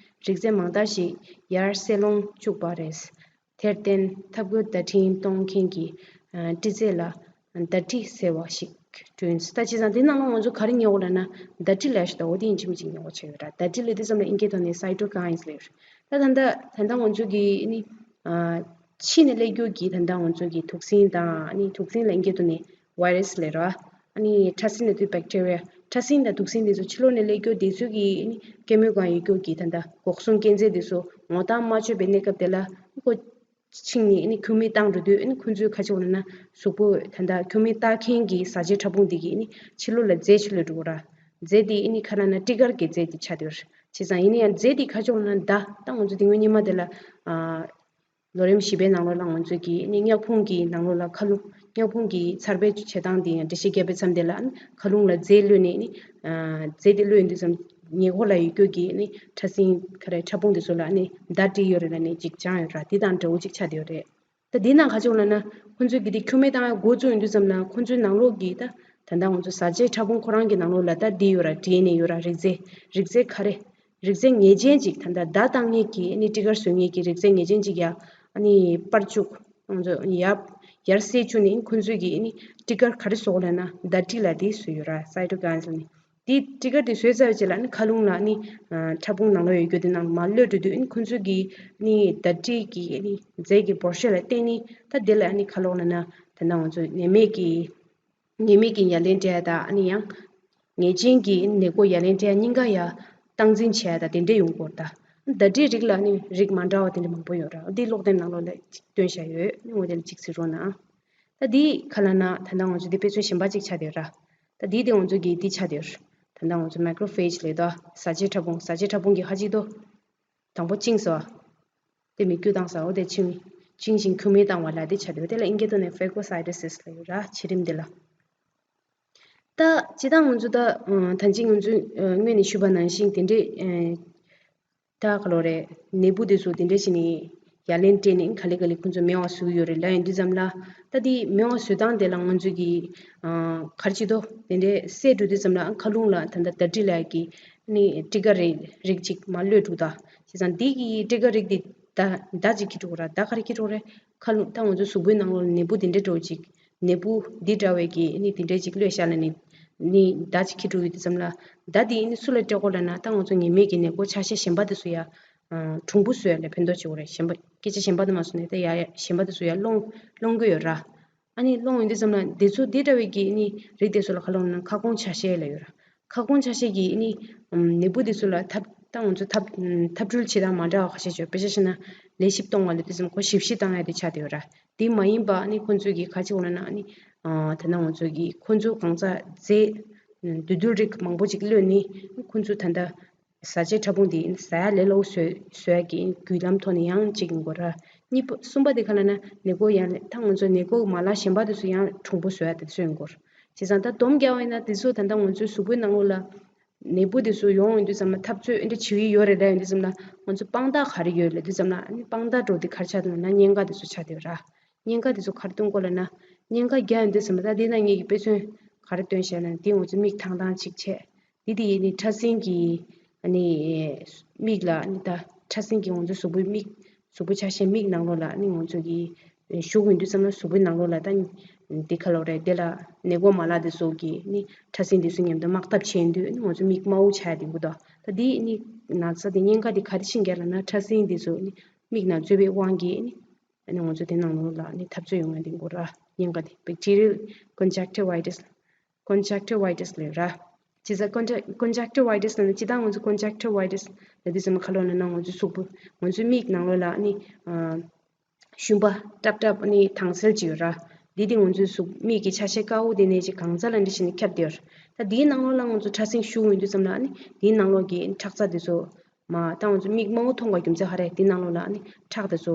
རིགས་རྫས་མང་དག་ཞིག་ཡར་སེ་ལོང་བཅུག་པ་རེད། དེར་བརྟེན་ཐབས་བཀོད་བརྡ་འཕྲིན་གཏོང་མཁན་གྱི་ཨ་ཊི་རྫས་ལ་བརྡ་ཁྲིད་ཟེར་བ་ཞིག་བསྐྲུན། ད་བྱས་ཙང་དེ་ནང་ལ་ང་ཚོ་ག་རེ་ཉོ་དགོས་ལབ་ན་བརྡ་ཁྲིད་ལབ་ཞིག་ད་འོ་དེ་ཡིན་གཅིག་མིན་གཅིག་ཉོ་དགོས་བྱས་ཡོད་ར། བརྡ་ཁྲིད་ལབ་དུས་ཙམ་ལ་ཨིན་སྐད་ཐོག་ནས་cytokines་ལབ་ཡོད་རེད། ད་ད་ལྟ་ད་ལྟ་ང་ཚོ་གི་ཨ་ནི་ཨ་ཕྱི་ནས་སླེབས་རྒྱུ་གི་ད་ལྟ་ང་ཚོ་གི་དུག་སྲིན་དང་ཨ་ནི་དུག་སྲིན་ལ་ཨིན་སྐད་ཐོག་ནས་virus་ལབ་ར། ཨ་ནི་ཕྲ་སྲིན་ལབ་དུས་bacteria། ཕྲ་སྲིན་དང་དུག་སྲིན་དེ་ཚོ་ཕྱི་ལོགས་ནས་སླེབས་རྒྱུ་དེ་ཚོ་གི་ཨ་ནི་སྐྱེད་མོས་སྒང་ཡོད་རྒྱུ་གི་ད་ལྟ་འགོག་སྲུང་སྐྱོན་རྫས་དེ་ཚོ་ངོ་རྟགས་མ་ཆོད་པའི་གནས་སྐབས་དེ་ལ་ཁོ་ཕྱིན་ནས་ཨ་ནི་ཁུག་མིག་བཏང་འགྲོ་དུས་ཨ་ནི་ཁོ་ཚོའི་ཁ་ཕྱོགས་ལ་ན་གཟུགས་པོ་ད་ལྟ་ཁུག་མིག་ལྟ་མཁན་གྱི་བཟའ་བཅའི་ཕྲ་ཕུང་དེ་གི་ཨ་ནི་ཕྱི་ལོགས་ལ་རྫས་ཕྱི་ལོགས་འགྲོ་གི་ར། རྫས་དེ་ཨ་ནི་ཁ་ལ་ན་ཊི་ག་གི་རྫས་དེ་ཆགས་བསྡད་ཡོད་ར། བྱས་ཙང་ཡིན་ན་ཡང་རྫས་དེ་ཁ་ཕྱོགས་ལ་ན་ད་ད་ང་ཚོ་དེ་སྔོན་སྔོན་མ་དེ་ལ་ཨ། ལོ་རིམ་བཞི་པའི་ནང་ལོགས་ལ་ང་ཚོས་ཀྱི་ནི་མྱག་ཕུང་གི་ནང་ལོགས་ལ་མཁའ་རླུང་། མྱག་ཕུང་གི་འཚར་འཕེལ་བྱེད་སྟངས་དེ་ཡང་འགྲེལ་བཤད་བརྒྱབ་པའི་མཚམས་དེ་ལ་མཁའ་རླུང་ལ་རྫས་གློད་ནས་ནི་རྫས་དེ་གློད་ཡོང་དུས་ཙམ་ཉེ་འཁོར་ལ་ཡོད་རྒྱུ་གི་ནི་ཕྲ་སྲིན་ག་རེ་ཕྲ་ཕུང་དེ་ཚོ་ལ་ནི་བརྡ་སྤྲད་ཡོད་རེད་ལ་ནི་ཅིག་སྦྱངས་ཡོད་ར། དེ་དང་འདྲ་བོ་ཅིག་ཆགས་བསྡད་ཡོད་རེད། ད་དེ་ནང་ག་ཅིག་ཡོང་ལབ་ན་ཁོ་ཚོས་ཀྱི་དེ་ཁྱུར་མིད་བཏང་ཡ་འགོ་བཙུགས་ཡོང་དུས་ཙམ་ལ་ཁོ་ཚོའི་ནང་ལོགས་ཀྱི་ད་ད་ལྟ་ང་ཚོ་བཟའ་བཅའི་ཕྲ་ཕུང་ཁོ་རང་གི་ནང་ལོགས་ལ་ད་འདི་ཡོད་ར། ཌི་ཨེན་ཨེ་ཡོད་ར། རིགས་རྫས་རིགས་རྫས་ག་རེ། རིགས་རྫས་ངེས་ཅན་ཅིག་ད་ལྟ་བརྡ་བཏང་མཁན་གྱི་ཨ་ནི་ཊི་ག་བཟོ་མཁན་གྱི་རིགས་རྫས་ངེས་ཅན་ཅིག་ཡ་ཨ་ནི་སྤར་བཅུག་ང་ཚོ་ཡ་ཡར་སེལ་བཅུག་ནས་ཁོ་ཚོས་ཀྱི་ཨ་ནི་ཊི་ག་ག་རེ་བཟོ་དགོས་ལབ་ན་བརྡ་ཁྲིད་ལ་དེ་བཟོས་ཡོད་ར། cytokines་ལ་ནི། དེ་ཊི་གར་དེ་བཟོས་ཚར་བའི་རྗེས་ལ་ནི་མཁའ་རླུང་ལ་ནི་ཕྲ་ཕུང་ནང་ལོགས་ཡོད་རྒྱུ་དེ་ནང་མར་གློད་འགྲོ་དུས་ནི་ཁོ་ཚོ་གི་ནི་ཟླ་སྒྲིལ་གྱི་ནི་རྫས་ཀྱི་འབོར་ཤོད་ལ་བརྟེན་ནས་ད་དེ་ལ་ནི་ཁ་ལོག་ལ་ན་ད་ནང་ང་ཚོ་ནད་མེད་ཀྱི་ནད་མེད་ཀྱི་ཡ་ལན་སྤྲད་ཡ་དང་ཨ་ནི་ཡང་ནད་ཅན་གྱི་ནད་འགོག་ཡ་ལན་སྤྲད་ཡ་གཉིས་ཀ་ཡ་སྟངས་འཛིན་བྱས་ཡ་དང་དེ་འདྲས་ཡོང་གི་ཡོད་རེད་ད། ཟླ་སྒྲིལ་རིགས་ལ་ནི་རིགས་མ་འདྲ་བ་དེ་འདྲ་མང་པོ་ཡོད་རེད། འདི་ཀློག་དེབ་ནང་ལོགས་ལ་ཅིག་སྟོན་བཞག་ཡོད། ནི་འོ་དེ་ལ་ཅིག་གཟིགས་རོགས་གནང་། ད་འདི་ཁ་ལ་ན་ད་ལྟ་ང་ཚོ་འདི་དཔེ་མཚོན་གཞན་པ་ཅིག་ཆགས་བསྡད་ཡོད་ར། ད་འདི་དེ་ང་ཚོ་གི་འདི་ཆགས་བསྡད་ཡོད་ར། ད་ལྟ་ང་ཚོ་མའི་ཀྲོ་ཕེཇ་ལབ་དོ། བཟའ་བཅའི་ཕྲ་ཕུང་། བཟའ་བཅའི་ཕྲ་ཕུང་གི་ཁ་ཅིག་ཏོ། དང་པོ་བཅིངས་སོ། དེ་མིག་རྒྱུ་བཏང་ས་འོ་དེ་བཅིངས། བཅིངས་ཤིང་ཁུ་མི་བཏང་བ་ལ་དེ་ཆགས་བསྡད་ཡོད། དེ་ལ་ཨིན་སྐད་ཐོག་ནས་ཕེ་གོ་སའི་ཊི་སིས་ལབ་ཡོད་ར། བྱེད་རིམ་དེ་ལ། ད་སྤྱིར་བཏང་ང་ཚོ་ད་ད་ཅི་ང་ཚོ་སྔོན་ནས་ཞུས་པ་ནང་བཞིན་དེ་འདྲའི་ད་ག་ལོ་རེད། ནད་འབུ་དེ་ཚོ་དེ་འདྲ་བྱས་ནས་ཡ་ལན་སྤྲད་ནས་ག་ལེ་ག་ལེ་ཁོ་ཚོ་མེད་པ་བཟོ་གི་ཡོད་རེད་ལབ་ཡོང་དུས་ཙམ་ལ། ད་དེ་མེད་པ་བཟོ་སྟངས་དེ་ལ་ང་ཚོ་གིས་ག་རེ་བྱེད་དོ། དེ་འདྲའི་བསད་འགྲོ་དུས་ཙམ་ལ་མཁའ་རླུང་ལ་ད་ལྟ་ཟླ་སྒྲིལ་ལབ་ཀྱི་ནི་ཊི་ག་རིགས་རིགས་གཅིག་མར་གློད་འགྲོ་ད། བྱས་ཙང་དེ་གི་ཊི་ག་རིགས་དེ་ད་ད་ཅིག་འཁྱེར་འགྲོ་གི་ར། ད་ག་རེ་འཁྱེར་འགྲོ་གི་རེད། མཁའ་རླུང་ད་ང་ཚོ་གཟུགས་པོའི་ནང་ལོགས་ལ་ནད་འབུ་དེ་འདྲ་འདྲ་བོ་ཅིག་ནད་འབུ་འདི་འདྲ་བའི་གི་ནི་དེ་འདྲའི་ཅིག་གློད་བཞག་ལ་ནི་ནི་ཟླ་ཅིག་འཁྱེར་འགྲོ་ཡོད་དུས་ཙམ་ལ། ཟླ་དེ་ནི་སུ་ལ་སྤྲད་དགོས་ལབ་ན། ད་ང་ཚོ་ནད་མེད་ཀྱི་ནད་འགོག་ཆ་ཤས་གཞན་པ་དེ་ཚོ་ཡ་གྲུང་པོ་བཟོ་ཡ་ལ་ཕན་ཐོགས་བྱེད་དགོས་རེད། གཞན་པ་སྐད་ཆ་གཞན་པ་དེ་མ་སོང་ནས་ད་ཡ་ཡ་གཞན་པ་དེ་ཚོ་ཡ་སློང་སློང་གི་ཡོད་ར། ཨ་ནི་སློང་ཡོང་དུས་ཙམ་ལ་དེ་ཚོ་འདི་འདྲ་བའི་གི་ནི་རིགས་དེ་ཚོ་ལ་ཁ་ལོག་ན་ཁ་སྐོང་ཆ་ཤས་ལབ་ཡོད་ར། ཁ་སྐོང་ཆ་ཤས་ཀྱི་ནི་ནད་འབུ་དེ་ཚོ་ལ་ཐབས་ད་ང་ཚོ་ཐབས་ཐབས་འཕྲུལ་བྱེད་སྟངས་མ་འདྲ་བ་ཁ་ཤས་ཡོད། དཔེ་ཆ་བཞག་ན་ལས་ཞིབ་གཏོང་བ་ལབ་དུས་ཙམ་ཁོ་ཞིབ་བཤེར་བཏང་ཡ་དེ་ཆགས་བསྡད་ཡོད་ར། དེ་མ་ཡིན་པ་ནི་ཁོ་ཚོས་ཀྱི་ག་ཅི་འོ་ན་ནི་ད་ལྟ་ང་ཚོ་གི་ཁོ་ཚོ་གང་ཚ་རྫས་འདུས་རྡུལ་རིགས་མང་པོ་ཅིག་གློད་ནི་ཁོ་ཚོ་ད་ལྟ་བཟའ་བཅའི་ཕྲ་ཕུང་དེ་ཟ་ཡ་ལས་སླ་པོ་བཟོ་བཟོ་ཡ་གི་བརྒྱུད་ལམ་ཐོག་ནས་ཡང་གཅིག་ཡིན་དགོས་ར། གཉིས་པ་གསུམ་པ་དེ་ག་ལབ་ན་ནད་འགོག་ཡང་ད་ང་ཚོ་ནད་འགོག་མ་ལག་གཞན་པ་དེ་ཚོ་ཡང་གྲུང་པོ་བཟོ་ཡ་དེ་ཚོ་ཡིན་དགོས་ར། བྱས་ཙང་ད་སྡོམ་རྒྱག་པ་ཡིན་ན་དེ་ཚོ་ད་ལྟ་ང་ཚོའི་གཟུགས་པོའི་ནང་ལོགས་ལ་ནད་འབུ་དེ་ཚོ་ཡོང་ཡོང་དུས་ཙམ་ལ་འཐབ་རྩོད་འདི་འདྲ་བྱེད་ཀྱི་ཡོད་རེད་ལབ་ཡོང་དུས་ཙམ་ལ་ང་ཚོ་དཔང་རྟགས་ག་རེ་ཡོད་ལབ་དུས་ཙམ་ལ་ཨ་ནི་དཔང་རྟགས་འདྲ་བོ་དེ་ག་རེ་ཆགས་འདུག་ལབ་ན་གཉན་ཁ་དེ་ཚོ་ཆགས་བསྡད་ཡོད་ར། གཉན་ཁ་དེ་ཚོ་ག་རེ་སྟོན་གོ་ལབ་ན། གཉན་ཁ་རྒྱག་ཡོང་དུས་ཙམ་ལ་ད་དེ་ན་ངེད་ཀྱི་དཔེ་མཚོན་ག་རེ་སྟོན་བཞག་ན་དེ་ང་ཚོ་མིག་ཐང་ཐང་ཅིག་བྱས། དེ་དེ་ནི་ཕྲ་སྲིན་གྱི་ཨ་ནི་མིག་ལ་ཨ་ནི་ད་ཕྲ་སྲིན་གྱི་ང་ཚོ་གཟུགས་པོའི་མིག་གཟུགས་པོ་ཆ་ཤས་མིག་ནང་ལོགས་ལ་ཨ་ནི་ང་ཚོ་གི་ཞུགས་ཡོང་དུས་ཙམ་ལ་གཟུགས་པོའི་ནང་ལོགས་ལ་ད་འདི་ག་ལབ་རེད། དེ་ལ་ནད་འགོག་མ་ལག་དེ་ཚོ་གི་ནི་ཕྲ་སྲིན་དེ་ཚོ་མཉམ་དུ་དམག་འཐབ་བྱེད་ཡོང་དུས་ཨ་ནི་ང་ཚོ་མིག་དམར་པོ་ཆགས་ཡ་དེ་འགོ་ད། ད་དེ་ནི་ན་ཚ་དེ་གཉན་ཁ་དེ་ག་རེ་བྱེད་མཁན་ལབ་ན་ཕྲ་སྲིན་དེ་ཚོ་ནི་མིག་ནང་འཛུལ་བའི་དབང་གིས་ནི་ཨ་ནི་ང་ཚོ་དེ་ནང་ལོགས་ལ་ནི་འཐབ་རྩོད་ཡོང་ཡ་དེ་འགོ་ར། གཉན་ཁ་དེ་bacterial conjunctivitis conjunctivitis ལབ་ར། བྱས་ཙང་conjun- conjunctivitis ལབ་ན་སྤྱིར་བཏང་ང་ཚོ་conjunctivitis ལབ་དུས་ཙམ་ག་ལབ་ན་ང་ཚོ་གཟུགས་པོ་ང་ཚོའི་མིག་ནང་ལོགས་ལ་ནི་ཨ་ཤུན་པ་སྲབ་སྲབ་ནི་དྭངས་གསལ་ཅིག་ཡོད་ར། འདི་དེ་ང་ཚོའི་གཟུགས་མིག་གི་ཆ་ཤས་དཀར་པོ་དེ་ནས་ཅིག་གང་ཚ་ལ་འདྲ་ཞིག་ནི་ཁྱབ་བསྡད་ཡོད་ར། ད་འདིའི་ནང་ལོགས་ལ་ང་ཚོ་ཕྲ་སྲིན་ཤུགས་ཡོང་དུས་ཙམ་ལ་ནི་འདིའི་ནང་ལོགས་ཀྱི་ཁྲག་རྩ་དེ་ཚོ་མ་ད་ང་ཚོ་མིག་དམར་པོ་མཐོང་བའི་རྒྱུ་མཚན་ག་རེ། འདི་ནང་ལོགས་ལ་ནི་ཁྲག་དེ་ཚོ་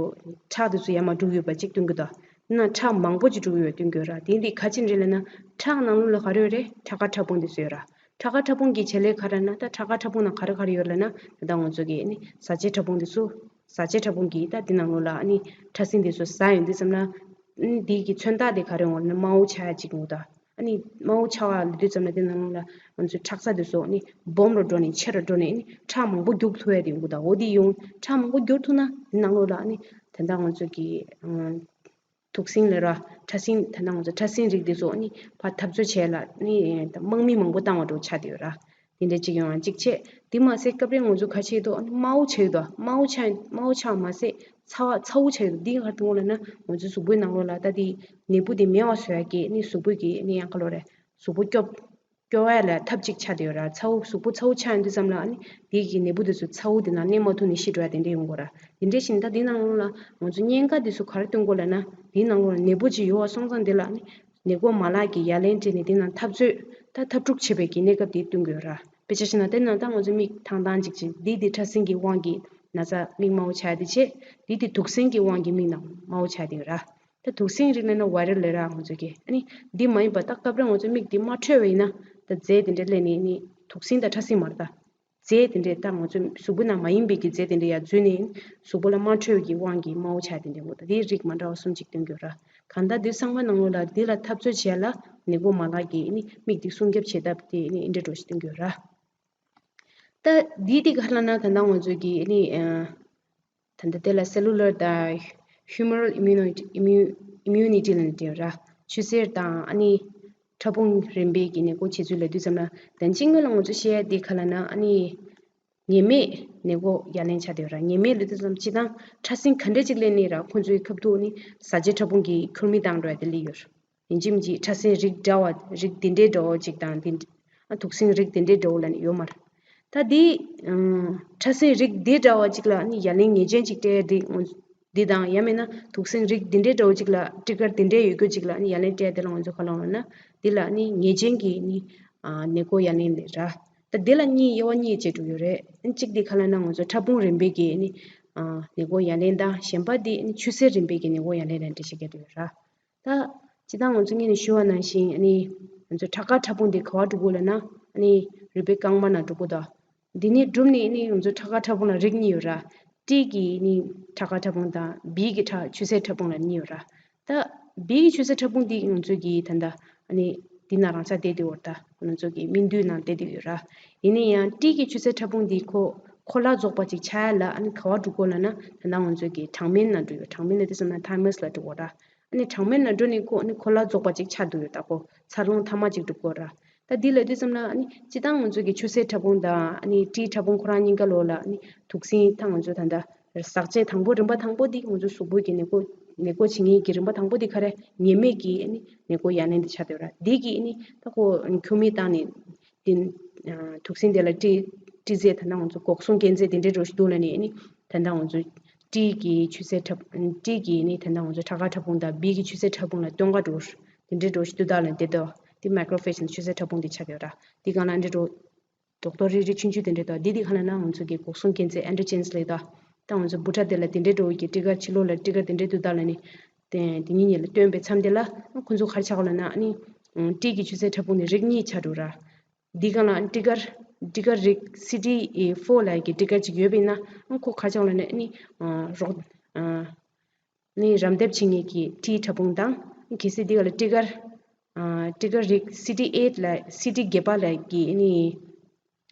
ཁྲག་དེ་ཚོ་ཡར་མར་འགྲོ་གི་ཡོད་པ་ཅིག་སྟོན་གྱི་འདུག་ཡིན་ན་ཁྲག་མང་པོ་ཅིག་འགྲོ་གི་ཡོད་སྟོན་གྱི་ཡོད་ར། དེ་འདི་ག་ཅི་རེད་ལབ་ན་ཁྲག་ནང་ལོགས་ལ་ག་རེ་ཡོད་རེད། ཁྲག་མཁར་ཕྲ་ཕུང་དེ་ཚོ་ཡོད་ར། ཁྲག་མཁར་ཕྲ་ཕུང་གི་བྱེད་ལས་ག་རེ་ན་ད་ཁྲག་མཁར་ཕྲ་ཕུང་ནང་ག་རེ་ག་རེ་ཡོད་ལབ་ན་ད་ང་ཚོ་གི་ནི་བཟའ་བཅའི་ཕྲ་ཕུང་དེ་ཚོ་བཟའ་བཅའི་ཕྲ་ཕུང་གི་ད་འདི་ནང་ལོགས་ལ་ནི་ཕྲ་སྲིན་དེ་ཚོ་ཟ་ཡོང་དུས་ཙམ་ལ་ཨ་ནི་འདི་གི་མཚོན་རྟགས་དེ་ག་རེ་ཡོང་ལབ་ན་དམར་པོ་ཆགས་ཡ་ཅིག་ཡོང་གི་འདུག་ཨ་ནི་དམར་པོ་ཆགས་པ་ལབ་དུས་ཙམ་ལ་དེ་ནང་ལ་ང་ཚོའི་ཁྲག་རྩ་དེ་ཚོ་ནི་སྦོམ་རུ་འགྲོ་ནས་ཆེ་རུ་འགྲོ་ནས་ནི་ཁྲག་མང་པོ་རྒྱུག་ཐུབ་ཡ་དེ་ཡོང་གི་འདུག་འོ་དེ་ཡོང་ཁྲག་མང་པོ་རྒྱུག་ཐུབ་ན་དེ་ནང་ལོགས་ལ་ནི་ད་ལྟ་ང་ཚོ་གི་ཨ་དུག་སྲིན་ལབ་ར། ཕྲ་སྲིན་ད་ལྟ་ང་ཚོ་ཕྲ་སྲིན་རིགས་དེ་ཚོ་ནི་ཕར་འཐབ་རྩོད་བྱས་ལ་ནི་དམག་མི་མང་པོ་བཏང་བ་འདྲ་བོ་ཆགས་བསྡད་ཡོད་ར། དེ་འདྲ་ཅིག་ཡོང་བ་གཅིག་བྱས། དེ་མ་ཟད་སྐབས་རེ་ང་ཚོ་ག་བྱེད་འདུག་དམར་པོ་ཆགས་ཡོད་དོ། དམར་པོ་ཆགས་དམར་པོ་ཆགས་མ་ཟད་ཚ་བ་ཚ་པོ་ཆགས་ཡོད་དོ། འདི་ག་རེ་སྟོན་གོ་ལབ་ན་ང་ཚོའི་གཟུགས་པོའི་ནང་ལོགས་ལ་ད་དེ་ནད་འབུ་དེ་མེད་པ་བཟོ་ཡ་གི་ནི་གཟུགས་པོ་གི་ནི་ཡང་ག་ལབ་རེད། གཟུགས་པོ་སྐྱོབ་སྐྱོབ་ཡ་ལ་ཐབས་ཅིག་ཆགས་བསྡད་ཡོད་ར། ཚ་པོ་གཟུགས་པོ་ཚ་པོ་ཆགས་ཡོང་དུས་ཙམ་ལ་ནི་དེ་གི་ནད་འབུ་དེ་ཚོ་ཚ་པོ་དེ་ནང་གནས་མ་ཐུབ་ནས་ཤི་འགྲོ་ཡ་དེ་འདྲ་ཡོང་གོ་ར། དེ་འདྲ་བཞིན་ད་དེ་ནང་ལོགས་ལ་ང་ཚོ་གཉན་ཁ་དེ་ཚོ་ག་རེ་སྟོན་གོ་ལབ་ན་དེའི་ནང་ལོགས་ལ་ནད་འབུ་ཅིག་ཡོད་པ་སོང་ཙང་དེ་ལ་ནི་ནད་འགོག་མ་ལག་གི་ཡ་ལན་སྤྲད་ནས་དེ་ནང་འཐབ་རྩོད་ད་འཐབ་འཁྲུག་བྱེད་པའི་གི་གནས་སྐབས་དེ་སྟོན་གྱི་ཡོད་ར། དཔེ་ཆ་བཞག་ན་དེ་ནང་ད་ང་ཚོ་མིག་ཐང་ཐང་ཅིག་ཅིག་འདི་དེ་ཕྲ་སྲིན་གྱི་དབང་གིས་ན་ཚ་མིག་དམར་པོ་ཆགས་ཡ་དེ་བྱས། འདི་དེ་དུག་སྲིན་གྱི་དབང་གིས་མིག་ནང་དམར་པོ་ཆགས་ཡ་དེ་ཡོད་ར། ད་དུག་སྲིན་རིགས་ལབ་ན་བྷའི་རལ་ལབ་ར་ང་ཚོ་གི་ཨ་ནི་འདི་མ་ཡིན་པ་ད་སྐབས་རེ་ང་ཚོ་མིག་འདི་དམར་ཁྲོས་པ་ཡིན་ན་ད་རྫས་དེ་འདྲ་སླེབས་ནས་ནི་དུག་སྲིན་དང་ཕྲ་སྲིན་མ་རེད་ད། རྫས་དེ་འདྲས་ད་ང་ཚོའི་གཟུགས་པོ་ནང་མ་ཡིན་པའི་གི་རྫས་དེ་འདྲས་ཡར་འཛུལ་ནས་གཟུགས་པོ་ལ་དམར་ཁྲོད་ཀྱི་དབང་གིས་དམར་པོ་ཆགས་དེ་འདྲས་འོ་ད་དེའི་རིགས་མ་འདྲ་བ་གསུམ་ཅིག་སྟོན་གྱི་ཡོད་ར། གང་ལྟར་དེ་ཚང་མ་ནང་ལོགས་ལ་དེ་ལ་འཐབ་རྩོད་བྱས་ལ་ནད་འགོག་མ་ལག་གིས་ནི་མིག་དེ་སྲུང་སྐྱོབ་བྱེད་ཐབས་དེ་ནི་འདི་འདྲས་འགྲོ་ཞིག་སྟོན་གྱི་ཡོད་ར། ད་འདི་དེ་ག་ལབ་ན་ད་ལྟ་ང་ཚོའི་གི་ནི་ད་ལྟ་དེ་ལ་cellular དང་humoral immunity immu- immunity ལབ་ནས་བྲིས་ཡོད་ར། ཆུ་སེར་དང་ཨ་ནི་ ཕྲ་ཕུང་རིམ་པས་ཀྱི་ནད་འགོག་བྱེད་ཚུལ་ལབ་དུས་ཙམ་ལ། ད་ཅི་སྔོན་ལ་ང་ཚོ་བཤད་ཡ་དེ་ག་ལབ་ན་ཨ་ནི། ངེས་མེད་ནད་འགོག་ཡ་ལན་ཆགས་བསྡད་ཡོད་ར། ངེས་མེད་ལབ་དུས་ཙམ་སྤྱིར་བཏང་ཕྲ་སྲིན་ག་འདྲ་ཅིག་སླེབས་ནའི་ར་ཁོང་ཚོའི་ཁ་ཐུག་ནི་བཟའ་བཅའི་ཕྲ་ཕུང་གིས་ཁྱུར་མིད་བཏང་འགྲོ་ཡ་དེ་སླེབས་ཡོད་ར། ཡིན་གཅིག་མིན་གཅིག་ཕྲ་སྲིན་རིགས་འདྲ་བ་རིགས་དེ་འདྲའི་འདྲ་བོ་ཅིག་དང་དེ་འདྲ་ཨ་དུག་སྲིན་རིགས་དེ་འདྲའི་འདྲ་བོ་ལབ་ནས་ཡོད་མ་རེད། ད་དེ་ཨ་ཕྲ་སྲིན་རིགས་དེ་འདྲ་བ་ཅིག་ལ་ནི་ཡ་ལན་ངེས་ཅན་ཅིག་སྤྲད་ཡ་དེ་ངོ་འདི་དང་ཡང་མིན་ན་དུག་སྲིན་རིགས་འདི་འདྲའི་འདྲ་བོ་ཅིག་ལ་སྤྲི་དཀར་འདི་འདྲའི་ཡོད་རྒྱུ་ཅིག་ལ་ནི་ཡ་ལན་སྤྲད་དེ་ལ་ང་ཚོ་ག་ལབ་ན་འདི་ལ་ནི་ངེས་ཅན་གྱི་ནི་ཨ་ནད་འགོག་ཡ་ལན་རེད་ར། ད་འདི་ལ་གཉིས་དབྱེ་བ་གཉིས་བྱས་འགྲོ་ཡོད་རེད། གཅིག་འདི་ག་ལབ་ན་ང་ཚོ་ཕྲ་ཕུང་རིམ་པས་ཀྱི་ནི་ཨ་ནད་འགོག་ཡ་ལན་དང་གཞན་པ་འདི་ནི་ཆུ་སེར་རིམ་པས་ཀྱི་ནད་འགོག་ཡ་ལན་རེད་འགྲེལ་བཤད་རྒྱག་འགྲོ་ཡོད་ར། ད་སྤྱིར་བཏང་ང་ཚོ་སྔོན་ནས་ཞུས་པ་ནང་བཞིན་ཨ་ནི་ང་ཚོ་ཕྲ་མཁར་ཕྲ་ཕུང་འདི་ག་པར་འགྲོ་གི་ལབ་ན་ཨ་ནི་རུས་པའི་རྐང་པ་ནང་འགྲོ་གི་འདུག་འདི་ནས་བསྒྲུབས་ནས་ཨ་ནི་ང་ཚོ་ཕྲ་མཁར་ཕྲ་ཕུང་ལ་རིགས་གཉིས་ཡོད་ར། ཏི་གི་ཨ་ནི་ཕྲ་མཁར་ཕྲ་ཕུང་དང་བི་གི་ཕྲ་ཆུ་སེར་ཕྲ་ཕུང་ལ་གཉིས་ཡོད་ར། ད་བི་གི་ཆུ་སེར་ཕྲ་ཕུང་འདི་ང་ཚོ་གི་ད་ལྟ་ཨ་ནི་འདི་ན་རང་ཆ་བསྡད་དེ་ཡོད་ར། ད་ང་ཚོ་གི་སྨིན་དུས་ནང་བསྡད་དེ་ཡོད་ར། ཡིན་ན་ཡང་ཏི་གི་ཆུ་སེར་ཕྲ་ཕུང་འདི་ཁོ་ཁོ་ལ་རྫོགས་པ་ཅིག་ཆགས་ཡ་ལ་ཨ་ནི་ག་པར་འགྲོ་གི་ལབ་ན་ད་ལྟ་ང་ཚོ་གི་གྲངས་སྨན་ནང་འགྲོ་ཡོད། གྲངས་སྨན་ལབ་དུས་ཙམ་ན་ཐའི་མུ་སི་ལ་འགྲོ་གི་ར། ཨ་ནི་གྲངས་སྨན་ལ་འགྲོ་ནས་ཁོ་ཨ་ནི་ཁོ་ལ་རྫོགས་པ་ཅིག་ཆགས་འགྲོ་ཡོད། ད་ཁོ་འཚར་ལོངས་ཐ་མ་ཅིག་འགྲོ་གི་ར། ད་འདི་ལབ་དུས་ཙམ་ལ་ཨ་ནི་སྤྱིར་བཏང་ང་ཚོ་གི་ཆུ་སེར་ཕྲ་ཕུང་དང་ཨ་ནི་ཏི་ཕྲ་ཕུང་ཁོ་རང་གཉིས་ཀ་ལོགས་ལ་ཨ་ནི་དུག་སྲིན་ད་ང་ཚོ་ད་ལྟ་ཟག་བཅས་དང་པོ་རིམ་པ་དང་པོ་འདི་ང་ཚོ་གཟུགས་པོ་གི་ནད་འགོག་ནད་འགོག་བྱེད་མཁན་གྱི་རིམ་པ་དང་པོ་འདི་ག་རེ་ངེས་མེད་ཀྱི་ཨ་ནི་ནད་འགོག་ཡ་ལན་འདི་ཆགས་བསྡད་ཡོད་ར། འདི་གི་ཨ་ནི་ད་ཁོ་ཁྱུར་མིད་བཏང་ནས་དེ་དུག་སྲིན་དེ་ལ་སྤྲི་སྤྲི་རྫས་ད་ལྟ་ང་ཚོ་འགོག་སྲུང་རྐྱེན་རྫས་དེ་འདྲའི་འདྲ་བོ་ཞིག་འདུག་ལབ་ནས་ཨ་ནི་ད་ལྟ་ང་ཚོ་ཏི་གི་ཆུ་སེར་ཕྲ་ཏི་གི་ནི་ད་ལྟ་ང་ཚོ་ཕྲ་མཁར་ཕྲ་ཕུང་དང་བི་གི་ཆུ་སེར་ཕྲ་ཕུང་ལ་སྟོན་ཀ་འགྲོ་དེ་འདྲའི་འགྲོ་ཞིག་ཏུ་བདག་ལ་དེ་དོ་དེ་མའི་ཀྲོ་ཕེཇ་ནི་ཆུ་སེར་ཕྲ་ཕུང་དེ་ཆགས་ཡོད་ར། དེ་གང་ལ་འདྲི་འགྲོ་རྡོག་རྡོག་རིལ་རིལ་ཆུང་ཆུང་དེ་འདྲའི་དོ་དེ་དེ་གང་ལ་ན་ང་ཚོ་གི་འགོག་སྲུང་རྐྱེན་རྫས་ཨན་ཏི་ཇེན་སི་ལས་དོ། ད་ང་ཚོ་འབུ་ཕྲ་དེ་ལ་དེ་འདྲའི་འགྲོ་གི་སྤྲི་དཀར་ཕྱི་ལོགས་ལ་སྤྲི་དཀར་དེ་འདྲའི་ཏུ་བདག་ལ་ནི་དེ་དེ་ཉིད་ཉིད་ལ་སྟོན་པའི་མཚམས་དེ་ལ་ཁོ་ཚོ་ག་རེ་ཆགས་ལ་ན་ཨ་ནི་ཏི་གི་ཆུ་སེར་ཕྲ་ཕུང་ནི་རིགས་གཉིས་ཆགས་འགྲོ་ར། འདི་གང་ལ་སྤྲི་དཀར་སྤྲི་དཀར་རིགས་སི་ཌི་ཕོར་ལབ་ཀྱི་སྤྲི་དཀར་ཅིག་ཡོད་པས་ན་ཨ་ཁོ་ག་ཆགས་ལ་ནི་ཨ་ནི་རོགས་ནི་རམ་འདེགས་བྱེད་མཁན་གྱི་ཏི་ཕྲ་ཕུང་དང་གལ་སྲིད་འདི་ག་ལ་སྤྲི་དཀར་སྤྲི་དཀར་རིགས་སི་ཌི་ཨེཊ་ལབ་སི་ཌི་བརྒྱད་པ་ལབ་ཀྱི་ནི་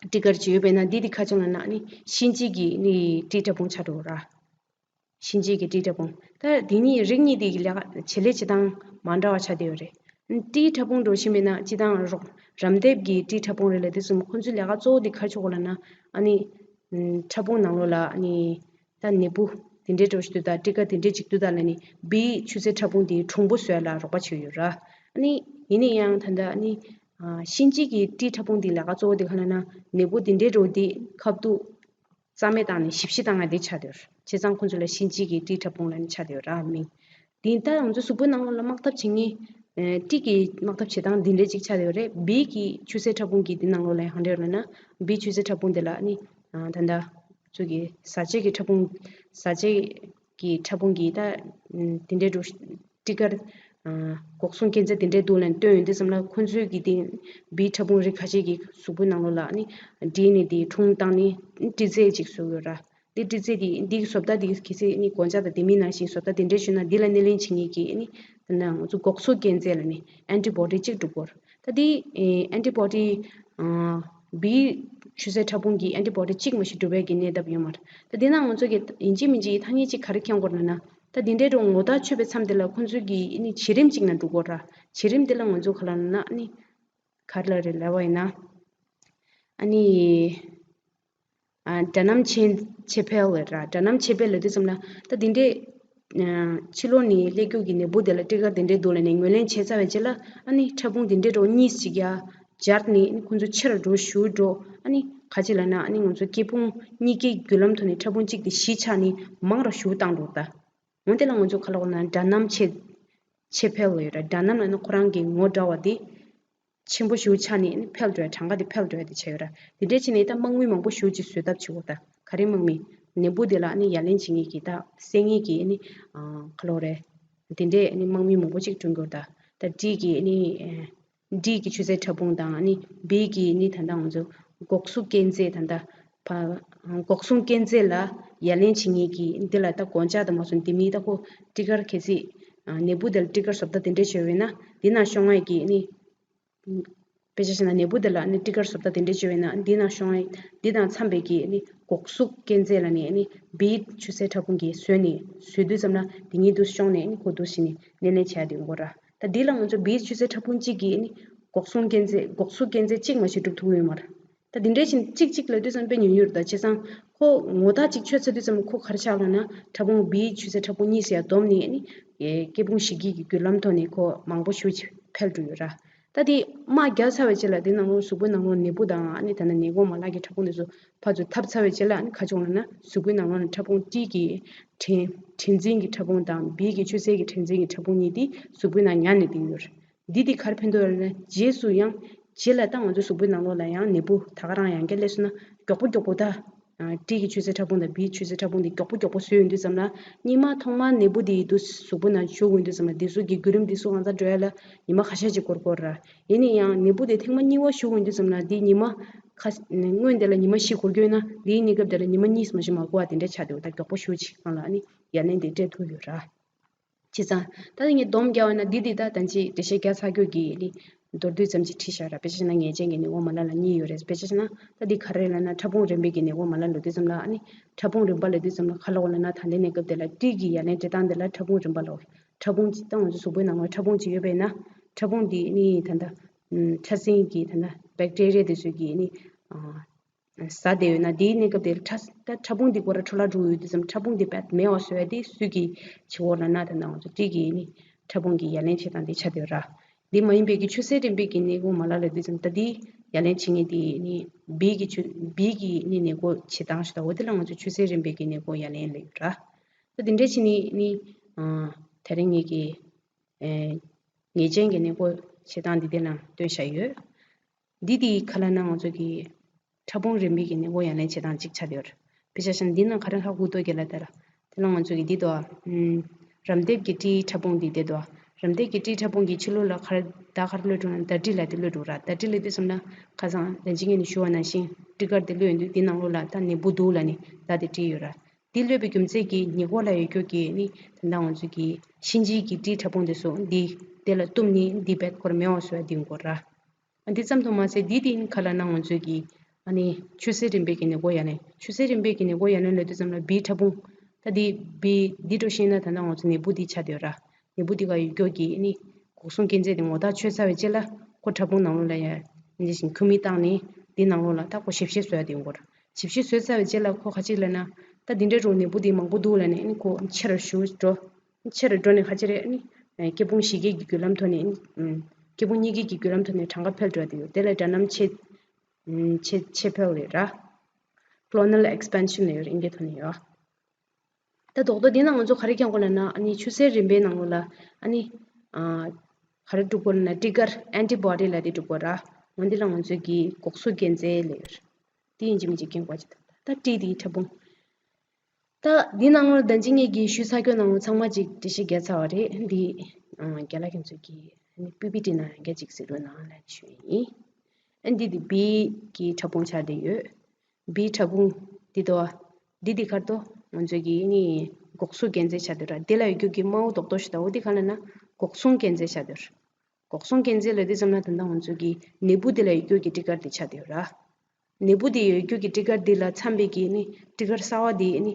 སྤྲི་དཀར་ཅིག་ཡོད་པས་ན་འདི་འདི་ག་ཆགས་ལ་ན་ནི་གཤིན་རྗེ་གི་ནི་ཏི་ཕྲ་ཕུང་ཆགས་འགྲོ་ར། གཤིན་རྗེ་གི་ཏི་ཕྲ་ཕུང་། ད་འདི་གཉིས་རིགས་གཉིས་འདི་གི་ལས་ཀ་བྱེད་ལས་བྱེད་སྟངས་མ་འདྲ་བ་ཆགས་བསྡད་ཡོད་རེད། ཏི་ཕྲ་ཕུང་འགྲོ་བཞིན་མེད་ན་སྤྱིར་བཏང་རོགས་རམ་འདེགས་ཀྱི་ཏི་ཕྲ་ཕུང་རེད་ལ་དེ་གསུམ་ཁོང་ཚོའི་ལས་ཀ་གཙོ་བོ་འདི་ག་རེ་ཆགས་གོ་ལ་ན་ཨ་ནི་ཕྲ་ཕུང་ནང་ལོགས་ལ་ཨ་ནི་ད་ནད་འབུ་དེ་འདྲའི་འགྲོ་བཞིན་དུ་ད་སྤྲི་དཀར་དེ་འདྲའི་ཅིག་ཏུ་ད་ལ་ནི་བིའི་ཆུ་སེར་ཕྲ་ཕུང་དེའི་གྲུང་པོ་བཟོས་ལ་རོགས་པ་བྱེད་ཡོད་ར། ཨ་ནི་ཡིན་ན་ཡང་ད་ལྟ་ཨ་ནི་གཤིན་རྗེ་གི་ཏི་ཕྲ་ཕུང་དེའི་ལས་ཀ་གཙོ་བོ་དེ་ག་ལ་ན་ནད་འབུ་དེ་འདྲའི་འགྲོ་དེ་ཁ་བཏུག་རྩ་མེད་བཏང་ནས་ཞིབ་ཞིབ་བཏང་ཡ་དེ་ཆགས་བསྡད་ཡོད། བྱས་ཙང་ཁོང་ཚོ་ལ་གཤིན་རྗེ་གི་ཏི་ཕྲ་ཕུང་ལབ་ནས་ཆགས་བསྡད་ཡོད་ར་མིང་། དེ་ལྟར་ང་ཚོ་གཟུགས་པོའི་ནང་ལ་དམག་འཐབ་བྱེད་མཁན་ཏི་གི་དམག་འཐབ་བྱེད་སྟངས་འདི་འདྲའི་ཅིག་ཆགས་བསྡད་ཡོད་རེད། བིའི་གི་ཆུ་སེར་ཕྲ་ཕུང་གི་འདི་ནང་ལོགས་ལ་ཡང་ག་འདྲ་ཡོད་ལབ་ན་བིའི་ཆུ་སེར་ཕྲ་ཕུང་དེ་ལ་ནི་ད་ལྟ་ཚོ་གི་བཟའ་བཅའི་གི་ཕྲ་ཕུང་བཟའ་བཅའི་གི་ཕྲ་ཕུང་གི་ད་དེ་འདྲའི་འགྲོ་སྤྲི་དཀར་འགོག་སྲུང་རྐྱེན་རྫས་དེ་འདྲའི་འདུག་ལབ་ནས་བཏོན་ཡོང་དུས་ཙམ་ལ་ཁོང་ཚོས་ཀྱི་དེ་བིའི་ཕྲ་ཕུང་རིགས་ཁ་ཤས་ཀྱི་གཟུགས་པོའི་ནང་ལོགས་ལ་ནི་ཌི་ཨེན་ཨེ་དེ་འཁྲུངས་བཏང་ནས་སྤྲི་རྫས་ཅིག་བཟོས་ཡོད་ར། དེ་སྤྲི་རྫས་དེ་འདི་གི་བཟོ་ལྟ་དེ་གལ་སྲིད་ནི་གོན་ཆས་དང་དེ་མིན་ནང་བཞིན་བཟོ་ལྟ་དེ་འདྲའི་ཞུས་ན་འདི་ལ་སྣེ་ལེན་བྱེད་མཁན་གྱི་ནི་ད་ནང་ང་ཚོ་འགོག་གཟུགས་རྐྱེན་རྫས་ལ་ནི་ཨན་ཊི་བོ་ཌི་ཅིག་གྲུབ་ཡོད་ར། ད་དེ་ཨན་ཊི་བོ་ཌི་བིའི་ཆུ་སེར་ཕྲ་ཕུང་གི་ཨན་ཊི་བོ་ཌི་གཅིག་མ་གཏོགས་གྲུབ་པའི་གི་གནས་སྟངས་ཡོད་མ་རེད། ད་དེ་ནང་ང་ཚོ་གི་ཡིན་གཅིག་མིན་གཅིག་ཐ་སྙད་གཅིག་ག་རེ་འཁྱོངས་དགོས་རེད་ན། ད་དེ་འདྲའི་འགྲོ་ངོ་ཐག་ཆོད་པའི་མཚམས་དེ་ལ་ཁོང་ཚོས་ཀྱི་ཨ་ནི་བྱེད་རིམ་གཅིག་ནང་འགྲོ་དགོས་ར། བྱེད་རིམ་དེ་ལ་ང་ཚོ་ག་ལ་ན་ཨ་ནི་ག་རེ་ལབ་རེད་ལབ་པ་ཡིན་ན། ཨ་ནི་ཨ་སྒྲ་སྣམ་ཕྱེ་ཕྱེ་འཕེལ་ར། སྒྲ་སྣམ་ཕྱེ་འཕེལ་ལབ་དུས་ཙམ་ལ་ད་དེ་འདྲའི་ཕྱི་ལོགས་ནས་སླེབས་རྒྱུ་གི་ནད་འབུ་དེ་ལ་སྤྲི་དཀར་དེ་འདྲའི་འདུག་ལབ་ནས་ངོས་ལེན་བྱས་ཚར་བའི་རྗེས་ལ་ཨ་ནི་ཕྲ་ཕུང་དེ་འདྲའི་འགྲོ་གཉིས་ཤིག་ཡ་སྦྱར་ནས་ཨ་ནི་ཁོང་ཚོ་ཆེ་རུ་འགྲོ་ཞུ་འགྲོ། ཨ་ནི་ག་ཅི་ལབ་ན་ཨ་ནི་ང་ཚོ་སྐྱེ་ཕུང་གཉིས་ཀའི་བརྒྱུད་ལམ་ཐོག་ནས་ཕྲ་ཕུང་གཅིག་དེ་བཞི་ཆགས་ནས་མང་རུ་ཞུ་བཏང་འགྲོ་ད། འོན་ཏེ་ལ་ང་ཚོ་ག་ལ་འོ་ན་སྒྲ་སྣམ་ཕྱེ་ཕྱེ་འཕེལ་ཡོད་ར། སྒྲ་སྣམ་ལབ་ན་ཁོ་རང་གི་ངོ་འདྲ་བ་དེ་ཆེན་པོ་ཞེ་པོ་ཆགས་ནས་ནི་འཕེལ་འགྲོ་ཡ་གྲངས་ཀ་དེ་འཕེལ་འགྲོ་ཡ་དེ་བྱས་ཡོད་ར། དེ་འདྲས་བྱས་ནས་ད་དམག་མི་མང་པོ་ཞེ་པོ་ཅིག་བཟོས་ཐབས་བྱེད་དགོས་ད། ག་རེ་དམག་མི་ནད་འབུ་དེ་ལ་ནི་ཡ་ལན་བྱེད་མཁན་གྱི་ད་བསད་མཁན་གྱི་ནི་ག་ལ་འོ་རེད། དེ་འདྲས་ནི་དམག་མི་མང་པོ་ཅིག་བསྐྲུན་དགོས་ད། ད་ཏི་གི་ནི་ཏི་གི་ཆུ་སེར་ཕྲ་ཕུང་དང་ནི་བི་གི་ནི་ད་ལྟ་ང་ཚོ་འགོག་གཟུགས་རྐྱེན་རྫས་ད་ལྟ་ཕ་འགོག་སྲུང་རྐྱེན་རྫས་ལ་ཡ་ལན་བྱེད་མཁན་གྱི་འདི་ལ་ད་གོན་ཆས་དང་མ་སོང་དེ་མིན་ད་ཁོ་སྤྲི་དཀར་གལ་སྲིད་ནད་འབུ་དེ་ལ་སྤྲི་དཀར་བཟོ་ལྟ་དེ་འདྲས་བྱས་པས་ན་འདི་ན་ཤོང་ཡས་ཀྱི་ནི་དཔེ་ཆ་བཞག་ན་ནད་འབུ་དེ་ལ་ནི་སྤྲི་དཀར་བཟོ་ལྟ་དེ་འདྲས་བྱས་པས་ན་འདི་ན་ཤོང་ཡས་འདི་དང་འཚམ་པའི་གི་ནི་འགོག་གཟུགས་རྐྱེན་རྫས་ལ་ནི་ནི་བིའི་ཆུ་སེར་ཕྲ་ཕུང་གིས་བཟོས་ནས་བཟོས་དུས་ཙམ་ན་དེ་ཉིད་དུ་ཤོང་ནས་ནི་ཁོ་འདུག་ཟེར་ནས་སྣེ་ལེན་བྱས་ཏེ་ཡོང་གི་ར། ད་འདི་ལ་ང་ཚོ་བིའི་ཆུ་སེར་ཕྲ་ཕུང་གཅིག་གིས་ནི་ འགོག་སྲུང་སྐས་འཛེག་འགོག་སྲུང་སྐས་འཛེག་གཅིག་མ་གཏོགས་སྒྲུབ་ཐུབ་ཀྱི་ཡོད་མ་རེད། ད་འདི་འདྲའི་ཕྱིན་གཅིག་གཅིག་ལབ་དུས་ཙམ་དཔེ་ཉུང་ཉུང་རེད། ད་བྱས་ཙང་ཁོ་ངོ་ཐག་གཅིག་ཆོད་ཚར་དུས་ཙམ་ཁོ་ག་རེ་ཆགས་ལབ་ན་ཕྲ་ཕུང་བིའི་ཆུ་ཚད་ཕྲ་ཕུང་གཉིས་ཟེར་ཡ་བསྡོམས་ནས་ཨ་ནི་སྐྱེ་ཕུང་གཞི་སྐྱེས་ཀྱི་བརྒྱུད་ལམ་ཐོག་ནས་ཁོ་མང་པོ་ཞེ་པོ་ཅིག་འཕེལ་འགྲོ་ཡོད་ར། ད་དེ་དམག་བརྒྱབ་ཚར་བའི་རྗེས་ལ་དེ་ནང་ལོགས་གཟུགས་པོའི་ནང་ལོགས་ནད་འབུ་དང་ཨ་ནི་ད་ནི་ནད་འགོག་མ་ལག་གི་ཕྲ་ཕུང་དེ་ཚོ་ཕར་ཚུར་འཐབ་ཚར་བའི་རྗེས་ལ་ཨ་ནི་ག་བྱུང་ལབ་ན་གཟུགས་པོའི་ནང་ལོགས་ནས་ཕྲ་ཕུང་ཏི་གི་དྲན་དྲན་འཛིན་གྱི་ཕྲ་ཕུང་དང་བིའི་ཆུ་ཚད་ཀྱི་དྲན་འཛིན་གྱི་ཕྲ་ཕུང་གཉིས་དེ་གཟུགས་པོའི་ནང་ཉར་ནས་བསྡད་ཡོད་རེད། འདི་དེ་ག་རེ་ཕན་ཐོགས་ཡོད་ལབ་ན་རྗེས་སུ་ཡང་རྗེས་ལ་ད་ང་ཚོའི་གཟུགས་པོའི་ནང་ལོགས་ལ་ཡང་ནད་འབུ་ད་ག་རང་ཡང་བསྐྱར་སླེབས་སོང་ན་མགྱོགས་པོ་མགྱོགས་པོ་ད། ཏི་གི་ཆུ་ཚད་ཕྲ་ཕུང་དང་བིའི་ཆུ་ཚད་ཕྲ་ཕུང་དེ་མགྱོགས་པོ་མགྱོགས་པོ་བཟོས་ཡོང་དུས་ཙམ་ལ་སྔོན་མ་ཐོག་མར་ནད་འབུ་དེ་དུས་གཟུགས་པོ་ནང་ཞུགས་ཡོང་དུས་ཙམ་ལ་དེ་ཚོ་གི་བརྒྱུད་རིམ་དེ་ཚོ་གང་ཙམ་འགྲོ་ཡ་ལ་ཉི་མ་ཁ་ཤས་ཅིག་འགོར་གི་ཡོད་རེད། ཡིན་ན་ཡང་ནད་འབུ་དེ་ཐེངས་མ་གཉིས་པ་ཞུགས་ཡོང་དུས་ཙམ་ལ་དེ་ཉི་མ་ཁ་སྔོན་དེ་ལ་ཉི་མ་བཞི་འགོར་གྱི་ཡོད་ན་དེའི་གནས་སྐབས་དེ་ལ་ཉི་མ་གཉིས་མ་ཞིག་མ་འགོར་བ་དེ་འདྲ་ཆགས་བསྡད་ཡོད། ད་མགྱོགས་པོ་ཞེ་པོ་ཅིག་སྒང་ལ་ཨ་ནི་ཡ་ལན་དེ་སྤྲད་ཐུབ་ཡོད་རེད། བྱས་ཙང་ད་ངས་སྡོམ་རྒྱག་པ་ན་འདི་འདི་ད་ད་ཅི་འགྲེལ་བཤད་རྒྱག་ཚར་རྒྱུ་གི་ནི་མདོར་བསྡུས་ཙམ་ཅིག་བྲིས་བཞག་ར། དཔེ་ཆ་བཞག་ན་ངེས་ཅན་གྱི་ནད་འགོག་མ་ལག་ལ་གཉིས་ཡོད་རེད། དཔེ་ཆ་བཞག་ན་ད་འདི་ག་རེ་ལབ་ན་ཕྲ་ཕུང་རིམ་པས་ཀྱི་ནད་འགོག་མ་ལག་ལབ་དུས་ཙམ་ལ་ཨ་ནི་ཕྲ་ཕུང་རིམ་པ་ལབ་དུས་ཙམ་ལ་ག་ལབ་དགོས་ལབ་ན་ད་ལྟའི་གནས་སྐབས་དེ་ལ་ཏི་གི་ཡ་ལན་སྤྲད་སྟངས་དེ་ལ་ཕྲ་ཕུང་རིམ་པ་ལབ། ཕྲ་ཕུང་ཅིག་ད་ང་ཚོ་གཟུགས་པོའི་ནང་ལ་ཕྲ་ཕུང་ཅིག་ཡོད་པས་ན་ཕྲ་ཕུང་འདི་ནི་ད་ལྟ་ཕྲ་སྲིན་གྱི་ད་ལྟ་བེག་ཊེ་རི་ཡ་དེ་ཚོས་ཀྱི་ནི་ཟ་བསྡད་ཡོད་ན་དེའི་གནས་སྐབས་དེར་ཕྲ་ད་ཕྲ་ཕུང་འདི་སྐོར་ལ་འཕྲོ་བརླག་འགྲོ་ཡོད་དུས་ཙམ་ཕྲ་ཕུང་འདི་རྦད་མེད་པ་བཟོ་ཡ་དེ་སུས་ཀྱིས་བྱེད་དགོས་ལབ་ན་ད་ནང་ང་ཚོ་ཏི་གིས་ནི་ཕྲ་ཕུང་གི་ཡ་ལན་བྱེད་སྟངས་དེ་ཆགས་བསྡད་ཡོད་ར། འདི་མ་ཡིན་པའི་གི་ཆུ་ཚད་རིམ་པས་ཀྱི་ནད་འགོག་མ་ལག་ལབ་དུས་ཙམ་ད་དེའི་ཡ་ལན་བྱེད་མཁན་དེ་ནི་བིའི་གི་ཆུ་བིའི་གི་ནི་ནད་འགོག་བྱེད་སྟངས་ཞིག་དང་འོ་དེ་ལ་ང་ཚོ་ཆུ་ཚད་རིམ་པས་ཀྱི་ནད་འགོག་ཡ་ལན་ལབ་ཡོད་ར། ད་དེ་འདྲ་བྱས་ནས་ནི་ཨ་དེ་རིང་ངེད་ཀྱི་ཨེ་ངེས་ཅན་གྱི་ནད་འགོག་བྱེད་སྟངས་འདི་དེ་ལ་སྟོན་བཞག་ཡོད། འདི་དེའི་ཁ་ལ་ན་ང་ཚོ་གི་ཕྲ་ཕུང་རིམ་པས་ཀྱི་ནད་འགོག་ཡ་ལན་བྱེད་སྟངས་གཅིག་ཆགས་བསྡད་ཡོད་རེད། དཔེ་ཆ་བཞག་ན་འདི་ནང་ག་རེ་ཧ་གོ་ཐུབ་ཀྱི་ལབ་ད་ལ། དེ་ལ་ང་ཚོ་གི་འདི་དོ། ཨམ། རམ་འདེབས་ཀྱི་ཏིའི་ཕྲ་ཕུང་འདི་དེ་དོ། རམ་འདེབས་ཀྱི་ཏིའི་ཕྲ་ཕུང་གི་ཕྱི་ལོགས་ལ་ག་རེ་ད་ག་རེ་སླེབས་འགྲོ་ན་ཌ་ཊི་ལབ་དེ་སླེབས་འགྲོ་ར། ཌ་ཊི་ལབ་དུས་ཙམ་ན་ཁ་སང་ལན་ཅིག་ངས་ནི་ཞུ་བ་ནང་བཞིན་ཊི་ཀར་དེ་སླེབས་ཡོང་དུས་འདི་ནང་ལོགས་ལ་ད་ནད་འབུ་འདུག་ལབ་ནི་ད་དེ་བྲིས་ཡོད་ར། འདི་སླེབས་པའི་རྒྱུ་མཚན་གྱིས་ཉེ་འཁོར་ལ་ཡོད་རྒྱུ་གི་ནི་ད་ལྟ་ང་ཚོ་གི་གཤིན་རྗེའི་གི་ཏིའི་ཕྲ་ཕུང་དེ་ཚོ་འདི་དེ་ལ་གཏུབ་ནི་འདི་རྦད་ཁོ་རང་མེད་པ་བཟོ་ཡ་འདི་ཡོང་གི་ཡོད་ར། འདི་ཙམ་དུ་མ་ཟད་འདི་དེ་ནི་ཁ་ལ་ན་ང་ཚོས་ཀྱི་ཨ་ནི་ཆུ་ཚད་རིམ་པས་ཀྱི་ནད་འགོག་ཡ་ལན། ཆུ་ཚད་རིམ་པས་ཀྱི་ནད་འགོག་ཡ་ལན་ལབ་དུས་ཙམ་ལ་བིའི་ཕྲ་ཕུང་། ད་འདི་བི་འདི་འདྲ་བཤད་ན་ད་ལྟ་ང་ཚོ་ནད་འབུ་འདི་ཆགས་བསྡད་ཡོད་ར། ནད་འབུ་འདི་ག་ཡོད་རྒྱུ་གི་ཨ་ནི་འགོག་སྲུང་སྐས་འཛེག་དེ་ངོ་ཐག་ཆོད་ཚར་བའི་རྗེས་ལ་ཁོ་ཕྲ་ཕུང་ནང་ལོགས་ལ་ཡ་འདི་བཞིན་ཁྱུར་མིད་བཏང་ནས་འདི་ནང་ལོགས་ལ་ད་ཁོ་ཞིབ་བཤེར་བཟོ་ཡ་དེ་ཡོང་གི་ཡོད་ར། ཞིབ་བཤེར་བཟོས་ཚར་བའི་རྗེས་ལ་ཁོ་ག་ཅིག་ལབ་ན་ད་འདི་འདྲ་རུ་ནད་འབུ་འདི་མང་པོ་འདུག་ལབ་ནས་ཨ་ནི་ཁོ་ཆེ་རུ་ཞུ་འགྲོ། ཆེ་རུ་འགྲོ་ནས་ཁ་ཆེ་རེད་ཨ་ནི། སྐྱེ་ཕུང་བཞི་གྱེས་ཀྱི་བརྒྱུད་ལམ་ཐོག་ནས་ཨ་ནི། སྐྱེ་ཕུང་གཉིས་གྱེས་ཀྱི་བརྒྱུད་ལམ་ཐོག་ནས་གྲངས་ཀ་འཕེལ་འགྲོ་དེ་ཡོད། དེ་ལ་སྒྲ་སྣ་ཆེ། ཆེ་ཆེ་འཕེལ་རེད་ར། Clonal expansion ལབ་ཡོད་རེད་ཨིན་སྐད་ཐོག་ནས་ཡོད། ད་རྡོག་རྡོག་འདི་ན་ང་ཚོ་ག་རེ་རྒྱག་དགོས་ལབ་ན་ཨ་ནི་ཆུ་ཚད་རིམ་པའི་ནང་ལོགས་ལ་ཨ་ནི། ག་རེ་འགྲོ་དགོས་ལབ་ན་ཊི་ཀར་ཨན་ཊི་བོ་ཌི་ལབ་དེ་འགྲོ་དགོས་ར། འོ་འདི་ལ་ང་ཚོས་ཀྱི་འགོག་སྲུང་སྐས་འཛེག་ལབ་ཡོད་རེད། དེ་ཡིན་གཅིག་མིན་གཅིག་རྐྱེན་གོ་ཅི་ད་ད་ཊི་དེའི་ཕྲ་ཕུང་། ད་འདི་ནང་ལོགས་ད་ཅི་ངས་ཀྱིས་ཞུས་ཚར་རྒྱུ་ནང་ལོགས་ཚང་མ་ཅིག་འགྲེལ་བཤད་རྒྱག་ཚར་བ་རེད། འདི་ཨང་རྒན་ལགས་ཁྱེད་ཚོས་ཀྱིས་ཨ་ནི་པི་པི་ཊི་ནང་ཡང་སྐད་ཅིག་གཟིགས་རོགས་གནང་ལབ་ཞུ་ཡི་ཡིན། ཨ་འདི་འདི་བི་གི་ཕྲ་ཕུང་ཆགས་བསྡད་ཡོད། བིའི་ཕྲ་ཕུང་འདི་དོ། འདི་འདི་ཁར་དོ་ང་ཚོས་ཀྱིས་ཨ་ནི་འགོག་སྲུང་སྐས་འཛེག་ཆགས་བསྡད་ར། འདི་ལ་ཡོད་རྒྱུ་གི་དམར་པོ་རྡོག་རྡོག་ཞིག་ད་འོ་འདི་ག་ལབ་ན་འགོག་སྲུང་སྐས་འཛེག་ཆགས་བསྡད་ར། འགོག་སྲུང་སྐས་འཛེག་ལབ་དུས་ཙམ་ན་ད་ལྟ་ང་ཚོས་ཀྱིས་ནད་འབུ་འདི་ལ་ཡོད་རྒྱུ་གི་ཊི་ཀར་འདི་ཆགས་བསྡད་ཡོད་ར། ནད་འབུ་དེ་ཡོད་རྒྱུ་གི་ཊི་ཀར་འདི་ལ་འཚམ་པའི་གི་ནི་ཊི་ཀར་གསར་བ་དེ་ནི་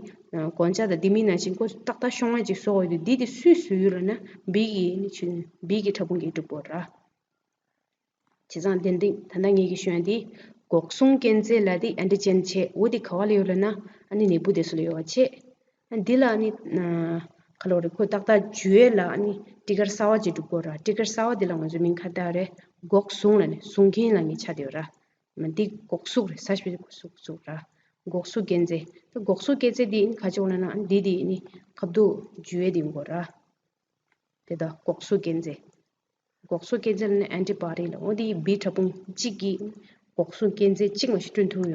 གོན་ཆ་དང་དེ་མིན་ནང་བཞིན་ཁོ་ཏག་ཏག་ཤོང་བ་ཅིག་བཟོ་དགོས་དུས་འདི་དེ་སུས་བཟོས་ཡོད་ལབ་ན་བི་གི་ནི་ཆུ་བི་གི་ཕྲ་ཕུང་གིས་གྲུབ་དགོས་ར། བྱས་ཙང་དེ་འདི་ད་ལྟ་ངེད་ཀྱིས་ཞུ་ཡ་འདི་འགོག་སྲུང་སྐས་འཛེག་ལ་དེ་ཨན་ཊི་ཇེན་བྱས་འོ་དེ་ག་བ་ལ་ཡོད་ལབ་ན་ཨ་ནི་ནད་འབུ་དེ་ཚོ་ལ་ཡོད་པ་བྱས། འདི་ལ་ནི་ག་ལོ་རེད་ཁོ་ཏག་ཏག་འཇུ་ཡས་ལ་ནི་ཊི་ཀར་གསར་བ་ཅིག་གྲུབ་དགོས་ར། ཊི་ཀར་གསར་བ་འདི་ལ་ང་ཚོ་མིང་ག་རེ་བཏགས་རེད། འགོག་སྲུང་ལ་ནི་སྲུང་མཁན་ལ་ངས་ཆ་དེ་ར། མ་འདི་འགོག་སྲུང་རེད་ས་ཞིག་འགོག་སྲུང་སྲུང་ར། འགོག་སྲུང་སྐས་འཛེག་ད་འགོག་སྲུང་སྐས་འཛེག་འདི་ནི་ག་ཅིག་ཡོང་ལ་ན་འདི་འདི་ནི་ཁ་བསྡུ་འཇུ་ཡས་འདི་ཡོང་དགོས་ར། དེ་ད་འགོག་སྲུང་སྐས་འཛེག་འགོག་སྲུང་སྐས་འཛེག་ལ་ནི་ཨན་ཊི་བོ་ཌི་ལ་འོ་འདི་བི་ཕྲ་ཕུང་གཅིག་གིས་འགོག་སྲུང་སྐས་འཛེག་གཅིག་མ་ཞིག་བསྐྲུན་ཐུབ་ཡོང་།